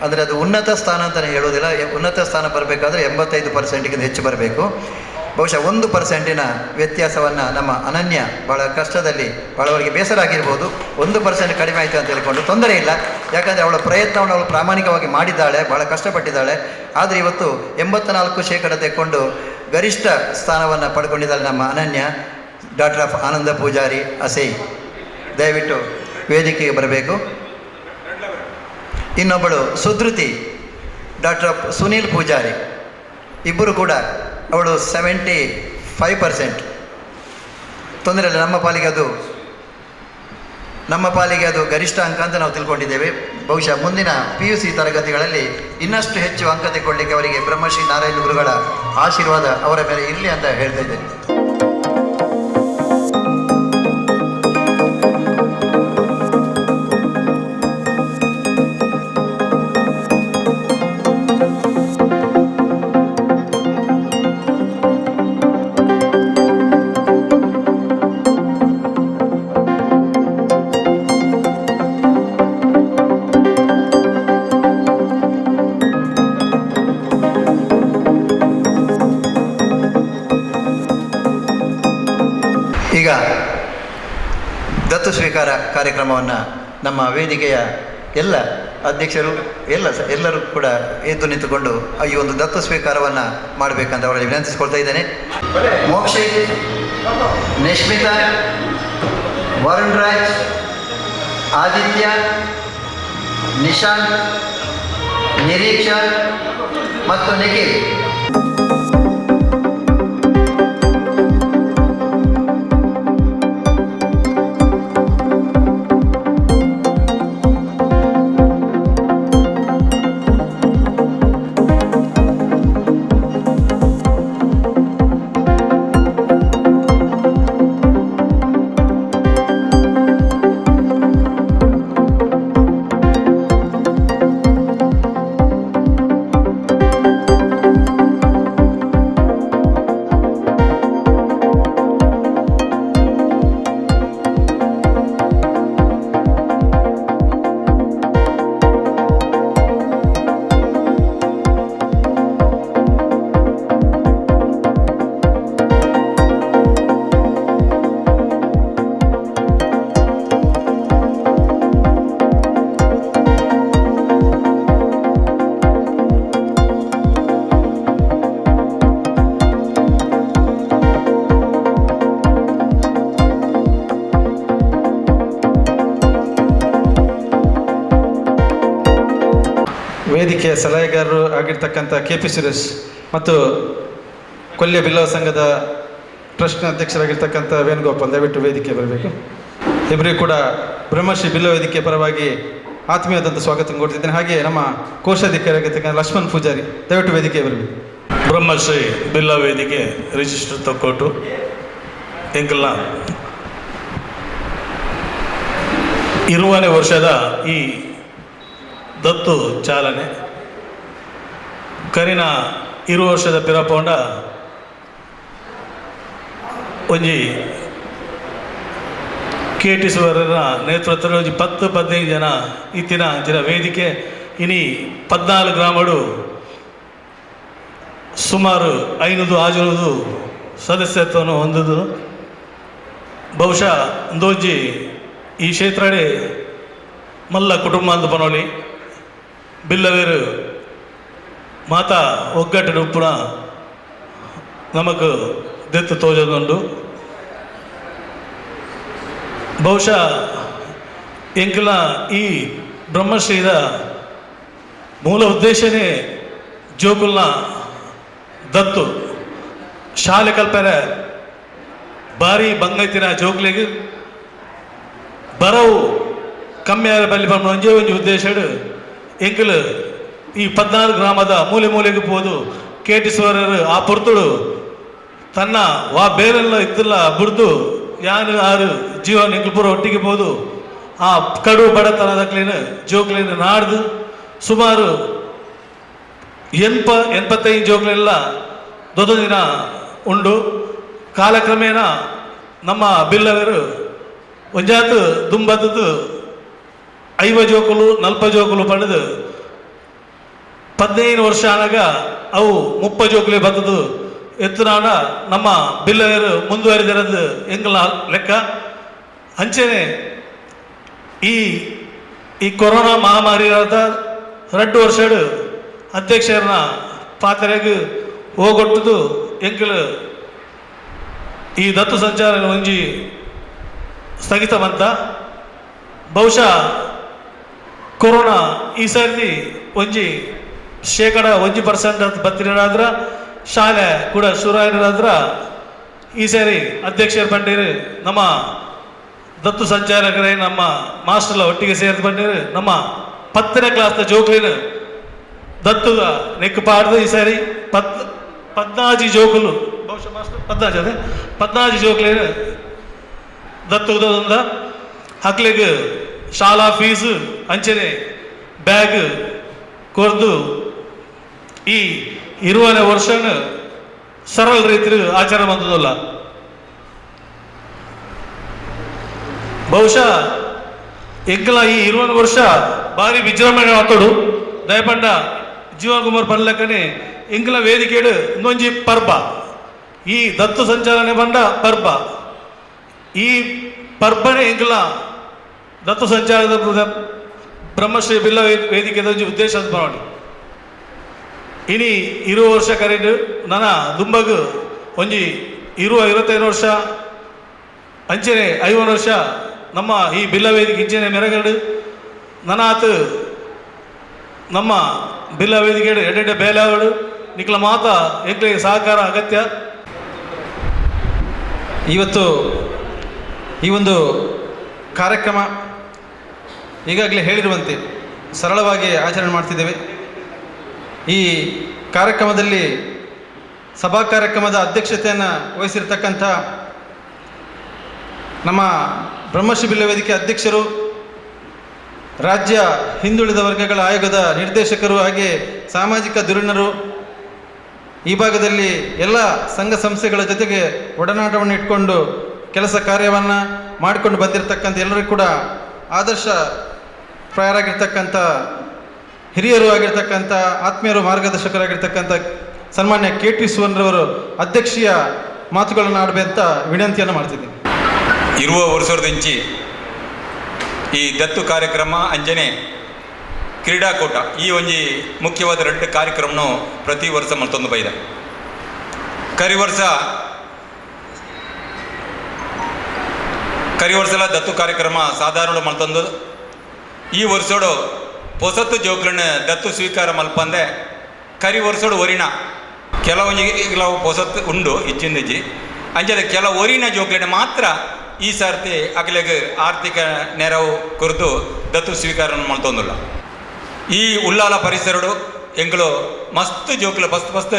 ಅಂದರೆ ಅದು ಉನ್ನತ ಸ್ಥಾನ ಅಂತಲೇ ಹೇಳುವುದಿಲ್ಲ, ಉನ್ನತ ಸ್ಥಾನ ಬರಬೇಕಾದ್ರೆ 85%ಗಿಂತ ಹೆಚ್ಚು ಬರಬೇಕು. ಬಹುಶಃ 1%ನ ವ್ಯತ್ಯಾಸವನ್ನು ನಮ್ಮ ಅನನ್ಯ ಭಾಳ ಕಷ್ಟದಲ್ಲಿ, ಭಾಳವರಿಗೆ ಬೇಸರ ಆಗಿರ್ಬೋದು, 1% ಕಡಿಮೆ ಆಯಿತು ಅಂತ ಹೇಳಿಕೊಂಡು ತೊಂದರೆ ಇಲ್ಲ. ಯಾಕಂದರೆ ಅವಳ ಪ್ರಯತ್ನವನ್ನು ಅವಳು ಪ್ರಾಮಾಣಿಕವಾಗಿ ಮಾಡಿದ್ದಾಳೆ, ಭಾಳ ಕಷ್ಟಪಟ್ಟಿದ್ದಾಳೆ. ಆದರೆ ಇವತ್ತು 84% ತೆಕ್ಕೊಂಡು ಗರಿಷ್ಠ ಸ್ಥಾನವನ್ನು ಪಡ್ಕೊಂಡಿದ್ದಾಳೆ ನಮ್ಮ ಅನನ್ಯ, ಡಾಕ್ಟರ್ ಆಫ್ ಆನಂದ ಪೂಜಾರಿ ಅಸೈ. ದಯವಿಟ್ಟು ವೇದಿಕೆಗೆ ಬರಬೇಕು. ಇನ್ನೊಬ್ಬಳು ಸುಧೃತಿ, ಡಾಕ್ಟರ್ ಆಫ್ ಸುನೀಲ್ ಪೂಜಾರಿ. ಇಬ್ಬರು ಕೂಡ, ಅವಳು 75%. ತೊಂದರೆ ಇಲ್ಲ, ನಮ್ಮ ಪಾಲಿಗೆ ಅದು ಗರಿಷ್ಠ ಅಂಕ ಅಂತ ನಾವು ತಿಳ್ಕೊಂಡಿದ್ದೇವೆ. ಬಹುಶಃ ಮುಂದಿನ PUC ತರಗತಿಗಳಲ್ಲಿ ಇನ್ನಷ್ಟು ಹೆಚ್ಚು ಅಂಕ ತೆಗೊಳ್ಳಿಕ್ಕೆ ಅವರಿಗೆ ಬ್ರಹ್ಮಶ್ರೀ ನಾರಾಯಣ ಗುರುಗಳ ಆಶೀರ್ವಾದ ಅವರ ಮೇಲೆ ಇರಲಿ ಅಂತ ಹೇಳ್ತಾ ಇದ್ದೇನೆ. ದತ್ತು ಸ್ವೀಕಾರ ಕಾರ್ಯಕ್ರಮವನ್ನು ನಮ್ಮ ವೇದಿಕೆಯ ಎಲ್ಲ ಅಧ್ಯಕ್ಷರು ಎಲ್ಲರೂ ಕೂಡ ಎದ್ದು ನಿಂತುಕೊಂಡು ಈ ಒಂದು ದತ್ತು ಸ್ವೀಕಾರವನ್ನು ಮಾಡಬೇಕಂತ ಅವರಲ್ಲಿ ವಿನಂತಿಸಿಕೊಳ್ತಾ ಇದ್ದೇನೆ. ಮೋಕ್ಷಿತ್, ನಿಶ್ಮಿತಾ, ವರುಣ್ ರಾಜ್, ಆದಿತ್ಯ, ನಿಶಾಂತ್, ನಿರೀಕ್ಷಾ ಮತ್ತು ನಿಖಿಲ್. ವೇದಿಕೆಯ ಸಲಹೆಗಾರರು ಆಗಿರ್ತಕ್ಕಂಥ ಕೆ ಪಿ ಸುರೇಶ್ ಮತ್ತು ಕೊಲ್ಯ ಬಿಲ್ಲವ ಸಂಘದ ಟ್ರಸ್ಟ್ನ ಅಧ್ಯಕ್ಷರಾಗಿರ್ತಕ್ಕಂಥ ವೇಣುಗೋಪಾಲ್ ದಯವಿಟ್ಟು ವೇದಿಕೆ ಬರಬೇಕು. ಇಬ್ಬರಿಗೂ ಕೂಡ ಬ್ರಹ್ಮಶ್ರೀ ಬಿಲ್ಲವ ವೇದಿಕೆ ಪರವಾಗಿ ಆತ್ಮೀಯವಾದಂಥ ಸ್ವಾಗತ ಕೊಡ್ತಿದ್ದೇನೆ. ಹಾಗೆ ನಮ್ಮ ಕೋಶಾಧಿಕಾರಿಯಾಗಿರ್ತಕ್ಕಂಥ ಲಕ್ಷ್ಮಣ್ ಪೂಜಾರಿ ದಯವಿಟ್ಟು ವೇದಿಕೆ ಬರಬೇಕು. ಬ್ರಹ್ಮಶ್ರೀ ಬಿಲ್ಲವ ವೇದಿಕೆ ರಿಜಿಸ್ಟರ್ ತಕ್ಕೊಟ್ಟು ಎಂಕಲ್ನ 20ನೇ ವರ್ಷದ ಈ ದತ್ತು ಚಾಲನೆ ಕರಿನ 20 ವರ್ಷದ ಪಿರಪೋಂಡ ಒಂಜಿ ಕೆ ಟಿ ಸುವರ್ಣ ನೇತೃತ್ವದ ಒಂಜಿ 10-15 ಜನ ಇತ್ತಿನ ಅಂಚಿನ ವೇದಿಕೆ ಇನಿ 14 ಗ್ರಾಮಡು ಸುಮಾರು 500-600 ಸದಸ್ಯತ್ವವನ್ನು ಹೊಂದಿದ್ದು. ಬಹುಶಃ ಒಂದೊಂಜಿ ಈ ಕ್ಷೇತ್ರಡೆ ಮಲ್ಲ ಕುಟುಂಬ ಅಂತ ಪನೋಲಿ ಬಿಲ್ಲವೇರು ಮಾತಾ ಒಗ್ಗಟ್ಟು ಉಪ್ಪುನ ನಮಕ್ ದೆತ್ತು ತೋಜದುಂಡು. ಬಹುಶಃ ಎಂಕಲ ಈ ಬ್ರಹ್ಮಶ್ರೀದ ಮೂಲ ಉದ್ದೇಶನೇ ಜೋಕುಲ್ನ ದತ್ತು ಶಾಲೆ ಕಲ್ಪನೆ ಭಾರಿ ಬಂಗೈತಿನ ಜೋಕ್ಲಿಗೆ ಬರವು ಕಮ್ಮಿ ಬಲ್ಲಿ ಬಂದ ಒಂಜೇ ಒಂಜಿ ಉದ್ದೇಶ ಎಂಕಲ್ ಈ 14 ಗ್ರಾಮದ ಮೂಲೆ ಮೂಲೆಗೆ ಪೋದು ಕೆ ಟಿ ಸುವರ್ಣರು ಆ ಪೊರ್ತುಡು ತನ್ನ ವಾ ಬೇರೆಲ್ಲ ಇತ್ತಲ್ಲ ಬುಡ್ದು ಯಾನು ಆರು ಜೀವನ ಎಂಕಲ್ ಪೂರ ಒಟ್ಟಿಗೆ ಪೋದು ಆ ಕಡು ಬಡತನದ ಕ್ಲೀನ್ ಜೋಕ್ಲಿನ ನಾಡ್ದು ಸುಮಾರು 85 ಜೋಕ್ಲೆಲ್ಲ ದೊಡ್ಡ ದಿನ ಉಂಡು. ಕಾಲಕ್ರಮೇಣ ನಮ್ಮ ಬಿಲ್ಲವರು ಒಂಜಾತು ದುಂಬತ್ತದ್ದು 50 ಜೋಕುಲು 40 ಜೋಕುಲು ಪಡೆದು 15 ವರ್ಷ ಆನಾಗ ಅವು 30 ಜೋಕುಲೆ ಬತ್ತದು ಎತ್ತುನಾಡ ನಮ್ಮ ಬಿಲ್ಲವರು ಮುಂದುವರೆದಿರೋದು ಎಂಗಲ ಲೆಕ್ಕ. ಅಂಚೆನೆ ಈ ಈ ಕೊರೋನಾ ಮಹಾಮಾರಿ 2 ವರ್ಷಡು ಅಧ್ಯಕ್ಷರನ್ನ ಪಾತ್ರೆಗೆ ಹೋಗೊಟ್ಟದು ಎಂಕಲು ಈ ದತ್ತು ಸಂಚಾರ ಒಂಜಿ ಸ್ಥಗಿತ ಬಂತ. ಬಹುಶಃ ಕೊರೋನಾ ಈ ಸರ್ತಿ ಒಂಜಿ 1% ಅಂತ ಬತ್ತಿನಾದ್ರ ಶಾಲೆ ಕೂಡ ಶುರು ಈ ಸಾರಿ ಅಧ್ಯಕ್ಷರು ಬಂದಿರು ನಮ್ಮ ದತ್ತು ಸಂಚಾಲಕರೇ ನಮ್ಮ ಮಾಸ್ಟರ್ಲ ಒಟ್ಟಿಗೆ ಸೇರಿದು ಬಂದಿರು ನಮ್ಮ 10ನೇ ಕ್ಲಾಸ್ದ ಜೋಕ್ಲಿನ ದತ್ತುಗ ನೆಕ್ಕು ಪಾಡ್ದು ಈ ಸಾರಿ 14 ಜೋಕುಲು ಬಹುಶಃ ಮಾಸ್ಟರ್ 14 ಅದೇ 14 ಜೋಕ್ಲಿನ ದತ್ತುಗದ ಹಕ್ಲಿಗೆ ಶಾಲಾ ಫೀಸು ಅಂಚನೆ ಬ್ಯಾಗ್ ಕೊರ್ದು ಈ 20ನೇ ವರ್ಷನ ಸರಳ ರೀತಿ ಆಚರಣೆ ಬಂದದಲ್ಲ. ಬಹುಶಃ ಎಂಕಲ ಈ 20 ವರ್ಷ ಭಾರಿ ವಿಜೃಂಭಣೆ ಆತೋಡು ದಯಪಂಡ ಜೀವಕುಮಾರ್ ಪನ್ಲಕ್ಕನೆ ಎಂಕಲ ವೇದಿಕೆಡು ಇನ್ನೊಂಜಿ ಪರ್ಬ ಈ ದತ್ತು ಸಂಚಾಲನೆ ಬಂಡ ಪರ್ಬ ಈ ಪರ್ಬನೆ ಎಂಕಲ ದತ್ತು ಸಂಚಾರದ ಬ್ರಹ್ಮಶ್ರೀ ಬಿಲ್ಲ ವೇದಿಕೆದ ಒಂಜಿ ಉದ್ದೇಶ ಬರೋಣ. ಇನಿ 20 ವರ್ಷ ಕರೆಂಡು ನನ್ನ ದುಂಬಗು ಒಂಜಿ 20-25 ವರ್ಷ ಅಂಚನೆ 50 ವರ್ಷ ನಮ್ಮ ಈ ಬಿಲ್ಲ ವೇದಿಕೆ ಇಂಚನೆ ಮೆರಗಡು ನನಾತ್ ನಮ್ಮ ಬಿಲ್ಲ ವೇದಿಕೆ ಎಡೆಡೆ ಬೇಲಾವಡು ನಿಕ್ಲ ಮಾತ ಎಂಕ್ಲೆಗೆ ಸಹಕಾರ ಅಗತ್ಯ. ಇವತ್ತು ಈ ಒಂದು ಕಾರ್ಯಕ್ರಮ ಈಗಾಗಲೇ ಹೇಳಿರುವಂತೆ ಸರಳವಾಗಿ ಆಚರಣೆ ಮಾಡ್ತಿದ್ದೇವೆ. ಈ ಕಾರ್ಯಕ್ರಮದಲ್ಲಿ ಸಭಾ ಕಾರ್ಯಕ್ರಮದ ಅಧ್ಯಕ್ಷತೆಯನ್ನು ವಹಿಸಿರ್ತಕ್ಕಂಥ ನಮ್ಮ ಬ್ರಹ್ಮಶ್ರೀ ಬಿಲ್ಲ ವೇದಿಕೆ ಅಧ್ಯಕ್ಷರು, ರಾಜ್ಯ ಹಿಂದುಳಿದ ವರ್ಗಗಳ ಆಯೋಗದ ನಿರ್ದೇಶಕರು, ಹಾಗೆ ಸಾಮಾಜಿಕ ಧುರೀಣರು, ಈ ಭಾಗದಲ್ಲಿ ಎಲ್ಲ ಸಂಘ ಸಂಸ್ಥೆಗಳ ಜೊತೆಗೆ ಒಡನಾಟವನ್ನು ಇಟ್ಕೊಂಡು ಕೆಲಸ ಕಾರ್ಯವನ್ನು ಮಾಡಿಕೊಂಡು ಬಂದಿರತಕ್ಕಂಥ ಎಲ್ಲರಿಗೂ ಕೂಡ ಆದರ್ಶ ಪ್ರಾಯರಾಗಿರ್ತಕ್ಕಂಥ ಹಿರಿಯರು ಆಗಿರ್ತಕ್ಕಂಥ ಆತ್ಮೀಯರು ಮಾರ್ಗದರ್ಶಕರಾಗಿರ್ತಕ್ಕಂಥ ಸನ್ಮಾನ್ಯ ಕೆ ಟಿ ಸುವರ್ಣರವರು ಅಧ್ಯಕ್ಷೀಯ ಮಾತುಗಳನ್ನು ಆಡಬೇಕಂತ ವಿನಂತಿಯನ್ನು ಮಾಡ್ತಿದ್ದೀನಿ. ಇರುವ ವರ್ಷದಿಂಚಿ ಈ ದತ್ತು ಕಾರ್ಯಕ್ರಮ ಅಂಜನೆ ಕ್ರೀಡಾಕೂಟ ಈ ಒಂಜಿ ಮುಖ್ಯವಾದ ಎರಡು ಕಾರ್ಯಕ್ರಮನು ಪ್ರತಿ ವರ್ಷ ಮತ್ತೊಂದು ಬೈದ. ಕರಿ ವರ್ಷಲ ದತ್ತು ಕಾರ್ಯಕ್ರಮ ಸಾಧಾರಣ ಮಲ್ತೊಂದು ಈ ವರ್ಷೋಡು ಪೊಸತ್ತು ಜೋಕ್ಲನ್ನ ದತ್ತು ಸ್ವೀಕಾರ ಮಲ್ಪಂದೆ ಕರಿ ವರ್ಷೋಡು ಒರಿನ ಕೆಲವೊಂಜಿ ಕೆಲವು ಪೊಸತ್ತು ಉಂಡು ಇಚ್ಚಿಂದಿಜ್ಜಿ ಅಂಚನೆ ಕೆಲವು ಒರಿನ ಜೋಕ್ಲನ್ನ ಮಾತ್ರ ಈ ಸರ್ತಿ ಅಗಲೆಗ್ ಆರ್ಥಿಕ ನೆರವು ಕುರಿತು ದತ್ತು ಸ್ವೀಕಾರ ಮಲ್ತೊಂದುಲ್ಲ. ಈ ಉಲ್ಲಾಲ ಪರಿಸರಡು ಎಂಕುಲು ಮಸ್ತ್ ಜೋಕ್ಲು ಮಸ್ತ್ ಮಸ್ತ್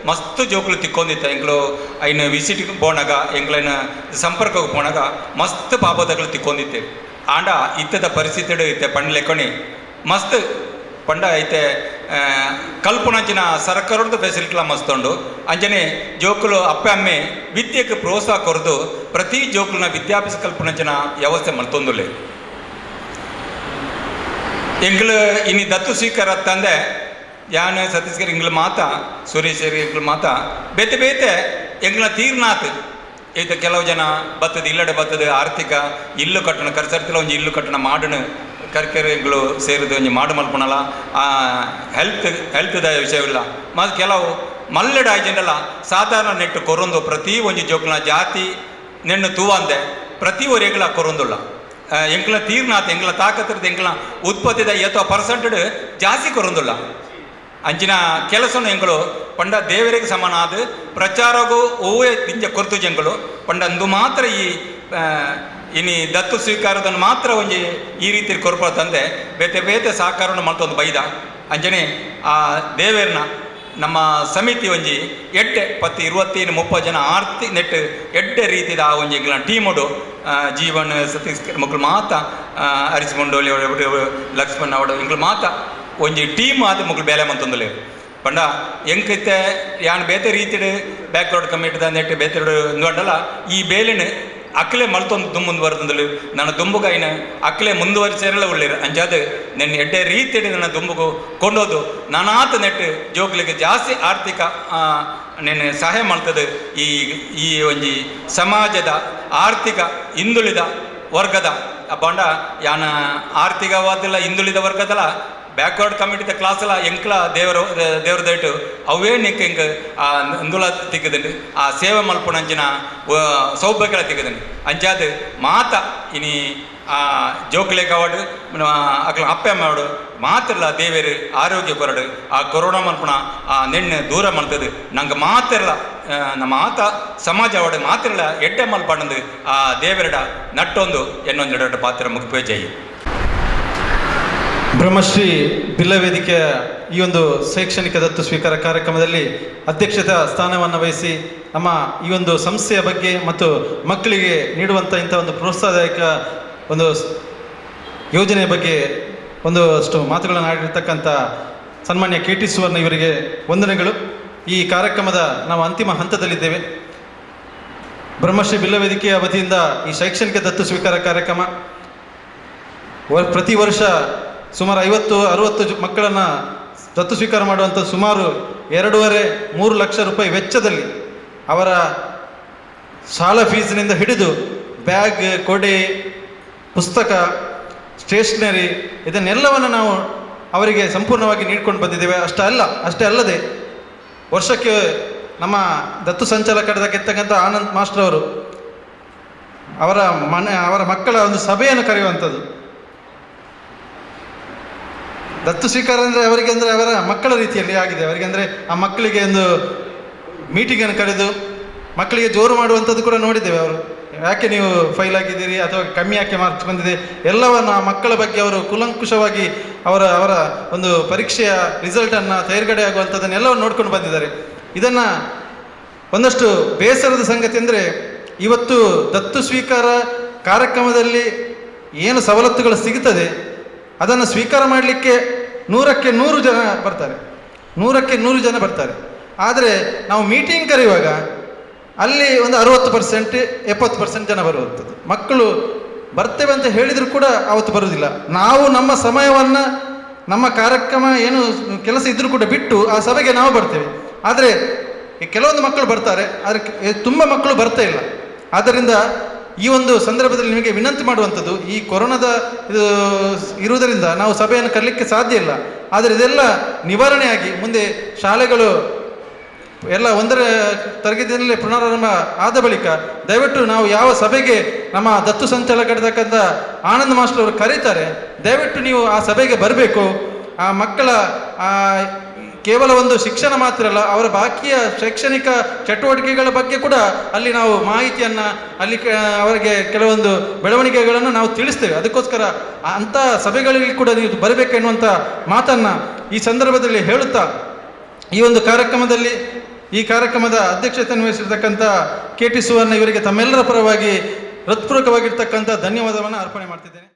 ಮಸ್ತ್ ಜೋಕ್ಲು ತಿಕ್ಕೊಂದಿತ್ತ ಎಂಕುಲು ಐನ ವಿಸಿಟ್ ಪೋನಾಗ ಎಂಕ್ಲೈನ ಸಂಪರ್ಕಕ್ಕೆ ಪೋನಾಗ ಮಸ್ತ್ ಪಾಪದಗಳು ತಿಕ್ಕೊಂದಿತ್ತೆ. ಆಂಡ ಇತ್ತದ ಪರಿಸ್ಥಿತಿ ಇತ್ತೆ ಪಂಡ ಲೆಕ್ಕಣಿ ಮಸ್ತ್ ಪಂಡ ಐತೆ ಕಲ್ಪನಂಚಿನ ಸರ್ಕಾರದ ಫೆಸಿಲಿಟಿಲ ಮಸ್ತ್ ಉಂಡು. ಅಂಚನೆ ಜೋಕುಲು ಅಪ್ಪೆ ಅಮ್ಮೆ ವಿದ್ಯೆಗೆ ಪ್ರೋತ್ಸಾಹ ಕೊರದು ಪ್ರತಿ ಜೋಕುಲನ ವಿದ್ಯಾಭ್ಯಾಸ ಕಲ್ಪನಂಚಿನ ವ್ಯವಸ್ಥೆ ಮಲ್ತೊಂದುಲ್ಲೆ. ಎಂಗ್ಲು ಇನಿ ದತ್ತು ಸ್ವೀಕಾರ ತಂದೆ ಯಾನ್ ಸತೀಶ್ಗರ್ ಎಂಗ್ಲ ಮಾತಾ ಸುರೇಶ್ ಎಂಗ್ಲ ಮಾತಾ ಬೇತೆ ಬೇತೆ ಎಂಗ್ಲ ತೀರ್ನಾಥ್ ಈತ ಕೆಲವು ಜನ ಬತ್ತದ ಇಲ್ಲಡೆ ಬತ್ತದ ಆರ್ಥಿಕ ಇಲ್ಲು ಕಟ್ಟಣ ಕರ್ಸರ್ತಿಲ ಒಂಜಿ ಇಲ್ಲು ಕಟ್ಟಣ ಮಾಡಣ ಕರ್ಕೆರೆ ಎಂಗ್ಲು ಸೇರಿದ ಒಂಜಿ ಮಾಡು ಮಲ್ಪಣಲ್ಲ ಆ ಹೆಲ್ತ್ದ ವಿಷಯವಿಲ್ಲ. ಮತ್ತು ಕೆಲವು ಮಲ್ಲೆಡ ಆಯ್ಜಂಡಲ್ಲ ಸಾಧಾರಣ ನೆಟ್ಟು ಕೊರೊಂದು ಪ್ರತಿ ಒಂಜಿ ಜೋಕ್ಲ ಜಾತಿ ನೆಣ್ಣು ತೂವಂದೆ ಪ್ರತಿ ಒರೆಗಳ ಕೊರೊಂದುಲ್ಲ. ಎಂಕ್ಲ ತೀರ್ನಾಥ್ ಎಂಕ್ಲ ತಾಕತ್ತಿರದ ಎಂಕ್ಲ ಉತ್ಪತ್ತಿದ ಏತೋ ಪರ್ಸೆಂಟೆಡ್ ಜಾಸ್ತಿ ಕೊರೊಂದುಲ್ಲ. ಅಂಚಿನ ಕೆಲಸನು ಎಂಗಳು ಪಂಡ ದೇವರಿಗೆ ಸಮಾನಾದ ಪ್ರಚಾರಗೂ ಓವೇ ದಿಂಜ ಕೊರ್ತು ಜಂಗಳು ಪಂಡ ಅಂದು ಮಾತ್ರ ಈ ಇನಿ ದತ್ತು ಸ್ವೀಕಾರದನ್ನು ಮಾತ್ರ ಒಂಜಿ ಈ ರೀತಿ ಕೊರ್ಪ ತಂದೆ ಬೇತೆ ಬೇತೆ ಸಹಕಾರವನ್ನು ಮಲ್ತೊಂದು ಬೈದ. ಅಂಚನೆ ಆ ದೇವೇರ್ನ ನಮ್ಮ ಸಮಿತಿ ಒಂಜಿ ಎಡ್ಡೆ ಪತ್ತು 25 30 ಜನ ಆರ್ತಿ ನೆಟ್ ಎಡ್ಡೆ ರೀತಿದ ಆ ಒಂಜಿ ಎಂಕ್ಲ ಟೀಮುಡು ಜೀವನ್ ಸತೀಶ್ ಮಕ್ಕಳು ಮಾತ ಹರೀಶ್ ಮುಂಡೋಲಿ ಲಕ್ಷ್ಮಣ್ ಅವಡು ಎಂಕ್ಲು ಮಾತ ಒಂಜಿ ಟೀಮ್ ಆದ ಮಕ್ಕಳು ಬೇಲೆ ಮಂತೊಂದುಲೆ. ಪಂಡ ಎಂಕೈತೆ ಯಾನ್ ಬೇತೆ ರೀತಿಡ್ ಬ್ಯಾಕ್ವರ್ಡ್ ಕಮಿಟಿದ ನೆಟ್ ಬೇತೆ ಇಂದುಂಡಲ ಈ ಬೇಲೆನ್ ಅಕ್ಲೆ ಮಲ್ತೊಂದು ದುಂಬುಂದು ಬರ್ತಂದಲು ನನ್ನ ದುಂಬುಗಾಯಿನ ಅಕ್ಲೆ ಮುಂದುವರಿಸೇರಲ್ಲ ಉಳ್ಳೇರು. ಅಂಚಾದ ನನ್ನ ಎಡ್ಡೆ ರೀತಿಡ್ ನನ್ನ ದುಂಬುಗು ಕೊಂಡೋದು ನಾನಾತ ನೆಟ್ಟು ಜೋಕ್ಲಿಗೆ ಜಾಸ್ತಿ ಆರ್ಥಿಕ ನೆನ್ನೆ ಸಹಾಯ ಮಾಡ್ತದೆ. ಈ ಈ ಒಂಜಿ ಸಮಾಜದ ಆರ್ಥಿಕ ಹಿಂದುಳಿದ ವರ್ಗದ ಪಂಡ ಯಾನ ಆರ್ಥಿಕವಾದಿಲ್ಲ ಹಿಂದುಳಿದ ವರ್ಗದಲ್ಲ ಬ್ಯಾಕ್ವರ್ಡ್ ಕಮಿಟಿದ ಕ್ಲಾಸಲ ಎಂಕ್ಲ ದೇವರ ದೇವರ ದಯಟು ಅವೇ ನಿಕ್ ಎಂಕ್ ಆ ಇಂದುಲ ತಿಕ್ಕದಂಡು ಆ ಸೇವೆ ಮಲ್ಪುನಂಚಿನ ಸೌಭಾಗ್ಯಗಳ ತಿಕ್ಕದಂಡು. ಅಂಚಾದ ಮಾತ ಇನಿ ಆ ಜೋಕ್ಲೇಕ ಅವಾಡು ಅಕ್ಲ ಅಪ್ಪೆ ಅಮ್ಮ ಮಾತ್ರಲ್ಲ ದೇವೇರು ಆರೋಗ್ಯ ಕೊರಡು ಆ ಕೊರೋನಾ ಮಲ್ಪುಣ ಆ ನೆಣ್ಣು ದೂರ ಮಲ್ತದು ನಂಗೆ ಮಾತ್ರಲ್ಲ ನಮ್ಮ ಆತ ಸಮಾಜ ಅವಾಡು ಮಾತ್ರಲ್ಲ ಎಡ್ಡೆ ಮಲ್ಪಣಂದು ಆ ದೇವರಡ ನಟ್ಟೊಂದು ಎನ್ನೊಂದು ಪಾತ್ರ ಮುಗಿಪೇ ಜೈ. ಬ್ರಹ್ಮಶ್ರೀ ಬಿಲ್ಲ ವೇದಿಕೆಯ ಈ ಒಂದು ಶೈಕ್ಷಣಿಕ ದತ್ತು ಸ್ವೀಕಾರ ಕಾರ್ಯಕ್ರಮದಲ್ಲಿ ಅಧ್ಯಕ್ಷತಾ ಸ್ಥಾನವನ್ನು ವಹಿಸಿ ನಮ್ಮ ಈ ಒಂದು ಸಂಸ್ಥೆಯ ಬಗ್ಗೆ ಮತ್ತು ಮಕ್ಕಳಿಗೆ ನೀಡುವಂಥ ಇಂಥ ಒಂದು ಪ್ರೋತ್ಸಾಹದಾಯಕ ಒಂದು ಯೋಜನೆಯ ಬಗ್ಗೆ ಒಂದಷ್ಟು ಮಾತುಗಳನ್ನು ಆಡಿರ್ತಕ್ಕಂಥ ಸನ್ಮಾನ್ಯ ಕೆ ಟಿ ಸುವರ್ಣ ಇವರಿಗೆ ವಂದನೆಗಳು. ಈ ಕಾರ್ಯಕ್ರಮದ ನಾವು ಅಂತಿಮ ಹಂತದಲ್ಲಿದ್ದೇವೆ. ಬ್ರಹ್ಮಶ್ರೀ ಬಿಲ್ಲ ವೇದಿಕೆಯ ವತಿಯಿಂದ ಈ ಶೈಕ್ಷಣಿಕ ದತ್ತು ಸ್ವೀಕಾರ ಕಾರ್ಯಕ್ರಮ ಪ್ರತಿ ವರ್ಷ ಸುಮಾರು 50-60 ಮಕ್ಕಳನ್ನು ದತ್ತು ಸ್ವೀಕಾರ ಮಾಡುವಂಥ ಸುಮಾರು 2.5-3 ಲಕ್ಷ ರೂಪಾಯಿ ವೆಚ್ಚದಲ್ಲಿ ಅವರ ಶಾಲಾ ಫೀಸಿನಿಂದ ಹಿಡಿದು ಬ್ಯಾಗ್, ಕೊಡೆ, ಪುಸ್ತಕ, ಸ್ಟೇಷ್ನರಿ ಇದನ್ನೆಲ್ಲವನ್ನು ನಾವು ಅವರಿಗೆ ಸಂಪೂರ್ಣವಾಗಿ ನೀಡ್ಕೊಂಡು ಬಂದಿದ್ದೇವೆ. ಅಷ್ಟೇ ಅಲ್ಲದೆ ವರ್ಷಕ್ಕೆ ನಮ್ಮ ದತ್ತು ಸಂಚಾಲಕರಾಗಿರ್ತಕ್ಕಂಥ ಆನಂದ್ ಮಾಸ್ಟರ್ ಅವರು ಅವರ ಮನೆ, ಅವರ ಮಕ್ಕಳ ಒಂದು ಸಭೆಯನ್ನು ಕರೆಯುವಂಥದ್ದು. ದತ್ತು ಸ್ವೀಕಾರ ಅಂದರೆ ಅವರಿಗೆ ಅಂದರೆ ಅವರ ಮಕ್ಕಳ ರೀತಿಯಲ್ಲಿ ಆಗಿದೆ. ಅವರಿಗೆ ಅಂದರೆ ಆ ಮಕ್ಕಳಿಗೆ ಒಂದು ಮೀಟಿಂಗನ್ನು ಕರೆದು ಮಕ್ಕಳಿಗೆ ಜೋರು ಮಾಡುವಂಥದ್ದು ಕೂಡ ನೋಡಿದ್ದೇವೆ. ಅವರು ಯಾಕೆ ನೀವು ಫೈಲ್ ಆಗಿದ್ದೀರಿ ಅಥವಾ ಕಮ್ಮಿ ಯಾಕೆ ಮಾರ್ಕ್ಸ್ ಬಂದಿದೆ ಎಲ್ಲವನ್ನು ಆ ಮಕ್ಕಳ ಬಗ್ಗೆ ಅವರು ಕೂಲಂಕುಷವಾಗಿ ಅವರ ಅವರ ಒಂದು ಪರೀಕ್ಷೆಯ ರಿಸಲ್ಟನ್ನು ತೇರ್ಗಡೆ ಆಗುವಂಥದ್ದನ್ನೆಲ್ಲವನ್ನು ನೋಡ್ಕೊಂಡು ಬಂದಿದ್ದಾರೆ. ಇದನ್ನು ಒಂದಷ್ಟು ಬೇಸರದ ಸಂಗತಿ ಅಂದರೆ ಇವತ್ತು ದತ್ತು ಸ್ವೀಕಾರ ಕಾರ್ಯಕ್ರಮದಲ್ಲಿ ಏನು ಸವಲತ್ತುಗಳು ಸಿಗುತ್ತದೆ ಅದನ್ನು ಸ್ವೀಕಾರ ಮಾಡಲಿಕ್ಕೆ 100ಕ್ಕೆ 100 ಜನ ಬರ್ತಾರೆ, 100ಕ್ಕೆ 100 ಜನ ಬರ್ತಾರೆ. ಆದರೆ ನಾವು ಮೀಟಿಂಗ್ ಕರೆಯುವಾಗ ಅಲ್ಲಿ ಒಂದು 60% 70% ಜನ ಬರುವಂಥದ್ದು. ಮಕ್ಕಳು ಬರ್ತೇವೆ ಅಂತ ಹೇಳಿದರೂ ಕೂಡ ಅವತ್ತು ಬರುವುದಿಲ್ಲ. ನಾವು ನಮ್ಮ ಸಮಯವನ್ನು, ನಮ್ಮ ಕಾರ್ಯಕ್ರಮ ಏನು ಕೆಲಸ ಇದ್ದರೂ ಕೂಡ ಬಿಟ್ಟು ಆ ಸಭೆಗೆ ನಾವು ಬರ್ತೇವೆ. ಆದರೆ ಕೆಲವೊಂದು ಮಕ್ಕಳು ಬರ್ತಾರೆ, ಆದರೆ ತುಂಬ ಮಕ್ಕಳು ಬರ್ತಾ ಇಲ್ಲ. ಆದ್ದರಿಂದ ಈ ಒಂದು ಸಂದರ್ಭದಲ್ಲಿ ನಿಮಗೆ ವಿನಂತಿ ಮಾಡುವಂಥದ್ದು, ಈ ಕೊರೋನಾದ ಇದು ಇರುವುದರಿಂದ ನಾವು ಸಭೆಯನ್ನು ಕರೀಲಿಕ್ಕೆ ಸಾಧ್ಯ ಇಲ್ಲ. ಆದರೆ ಇದೆಲ್ಲ ನಿವಾರಣೆಯಾಗಿ ಮುಂದೆ ಶಾಲೆಗಳು ಎಲ್ಲ ಒಂದರ ತರಗತಿಯಲ್ಲಿ ಪುನರಾರಂಭ ಆದ ಬಳಿಕ ದಯವಿಟ್ಟು ನಾವು ಯಾವ ಸಭೆಗೆ ನಮ್ಮ ದತ್ತು ಸಂಚಾಲಕರಾಗಿರ್ತಕ್ಕಂಥ ಆನಂದ್ ಮಾಸ್ಟರ್ ಅವರು ಕರೀತಾರೆ, ದಯವಿಟ್ಟು ನೀವು ಆ ಸಭೆಗೆ ಬರಬೇಕು. ಆ ಮಕ್ಕಳ ಕೇವಲ ಒಂದು ಶಿಕ್ಷಣ ಮಾತ್ರ ಅಲ್ಲ, ಅವರ ಬಾಕಿಯ ಶೈಕ್ಷಣಿಕ ಚಟುವಟಿಕೆಗಳ ಬಗ್ಗೆ ಕೂಡ ಅಲ್ಲಿ ನಾವು ಮಾಹಿತಿಯನ್ನು, ಅಲ್ಲಿ ಅವರಿಗೆ ಕೆಲವೊಂದು ಬೆಳವಣಿಗೆಗಳನ್ನು ನಾವು ತಿಳಿಸ್ತೇವೆ. ಅದಕ್ಕೋಸ್ಕರ ಅಂಥ ಸಭೆಗಳಲ್ಲಿ ಕೂಡ ನೀವು ಬರಬೇಕೆನ್ನುವಂಥ ಮಾತನ್ನು ಈ ಸಂದರ್ಭದಲ್ಲಿ ಹೇಳುತ್ತಾ ಈ ಒಂದು ಕಾರ್ಯಕ್ರಮದಲ್ಲಿ ಈ ಕಾರ್ಯಕ್ರಮದ ಅಧ್ಯಕ್ಷತೆಯನ್ನು ವಹಿಸಿರ್ತಕ್ಕಂಥ ಕೆ ಟಿ ಸುವರ್ಣ ಇವರಿಗೆ ತಮ್ಮೆಲ್ಲರ ಪರವಾಗಿ ಹೃತ್ಪೂರ್ವಕವಾಗಿರ್ತಕ್ಕಂಥ ಧನ್ಯವಾದವನ್ನು ಅರ್ಪಣೆ ಮಾಡ್ತಿದ್ದೇನೆ.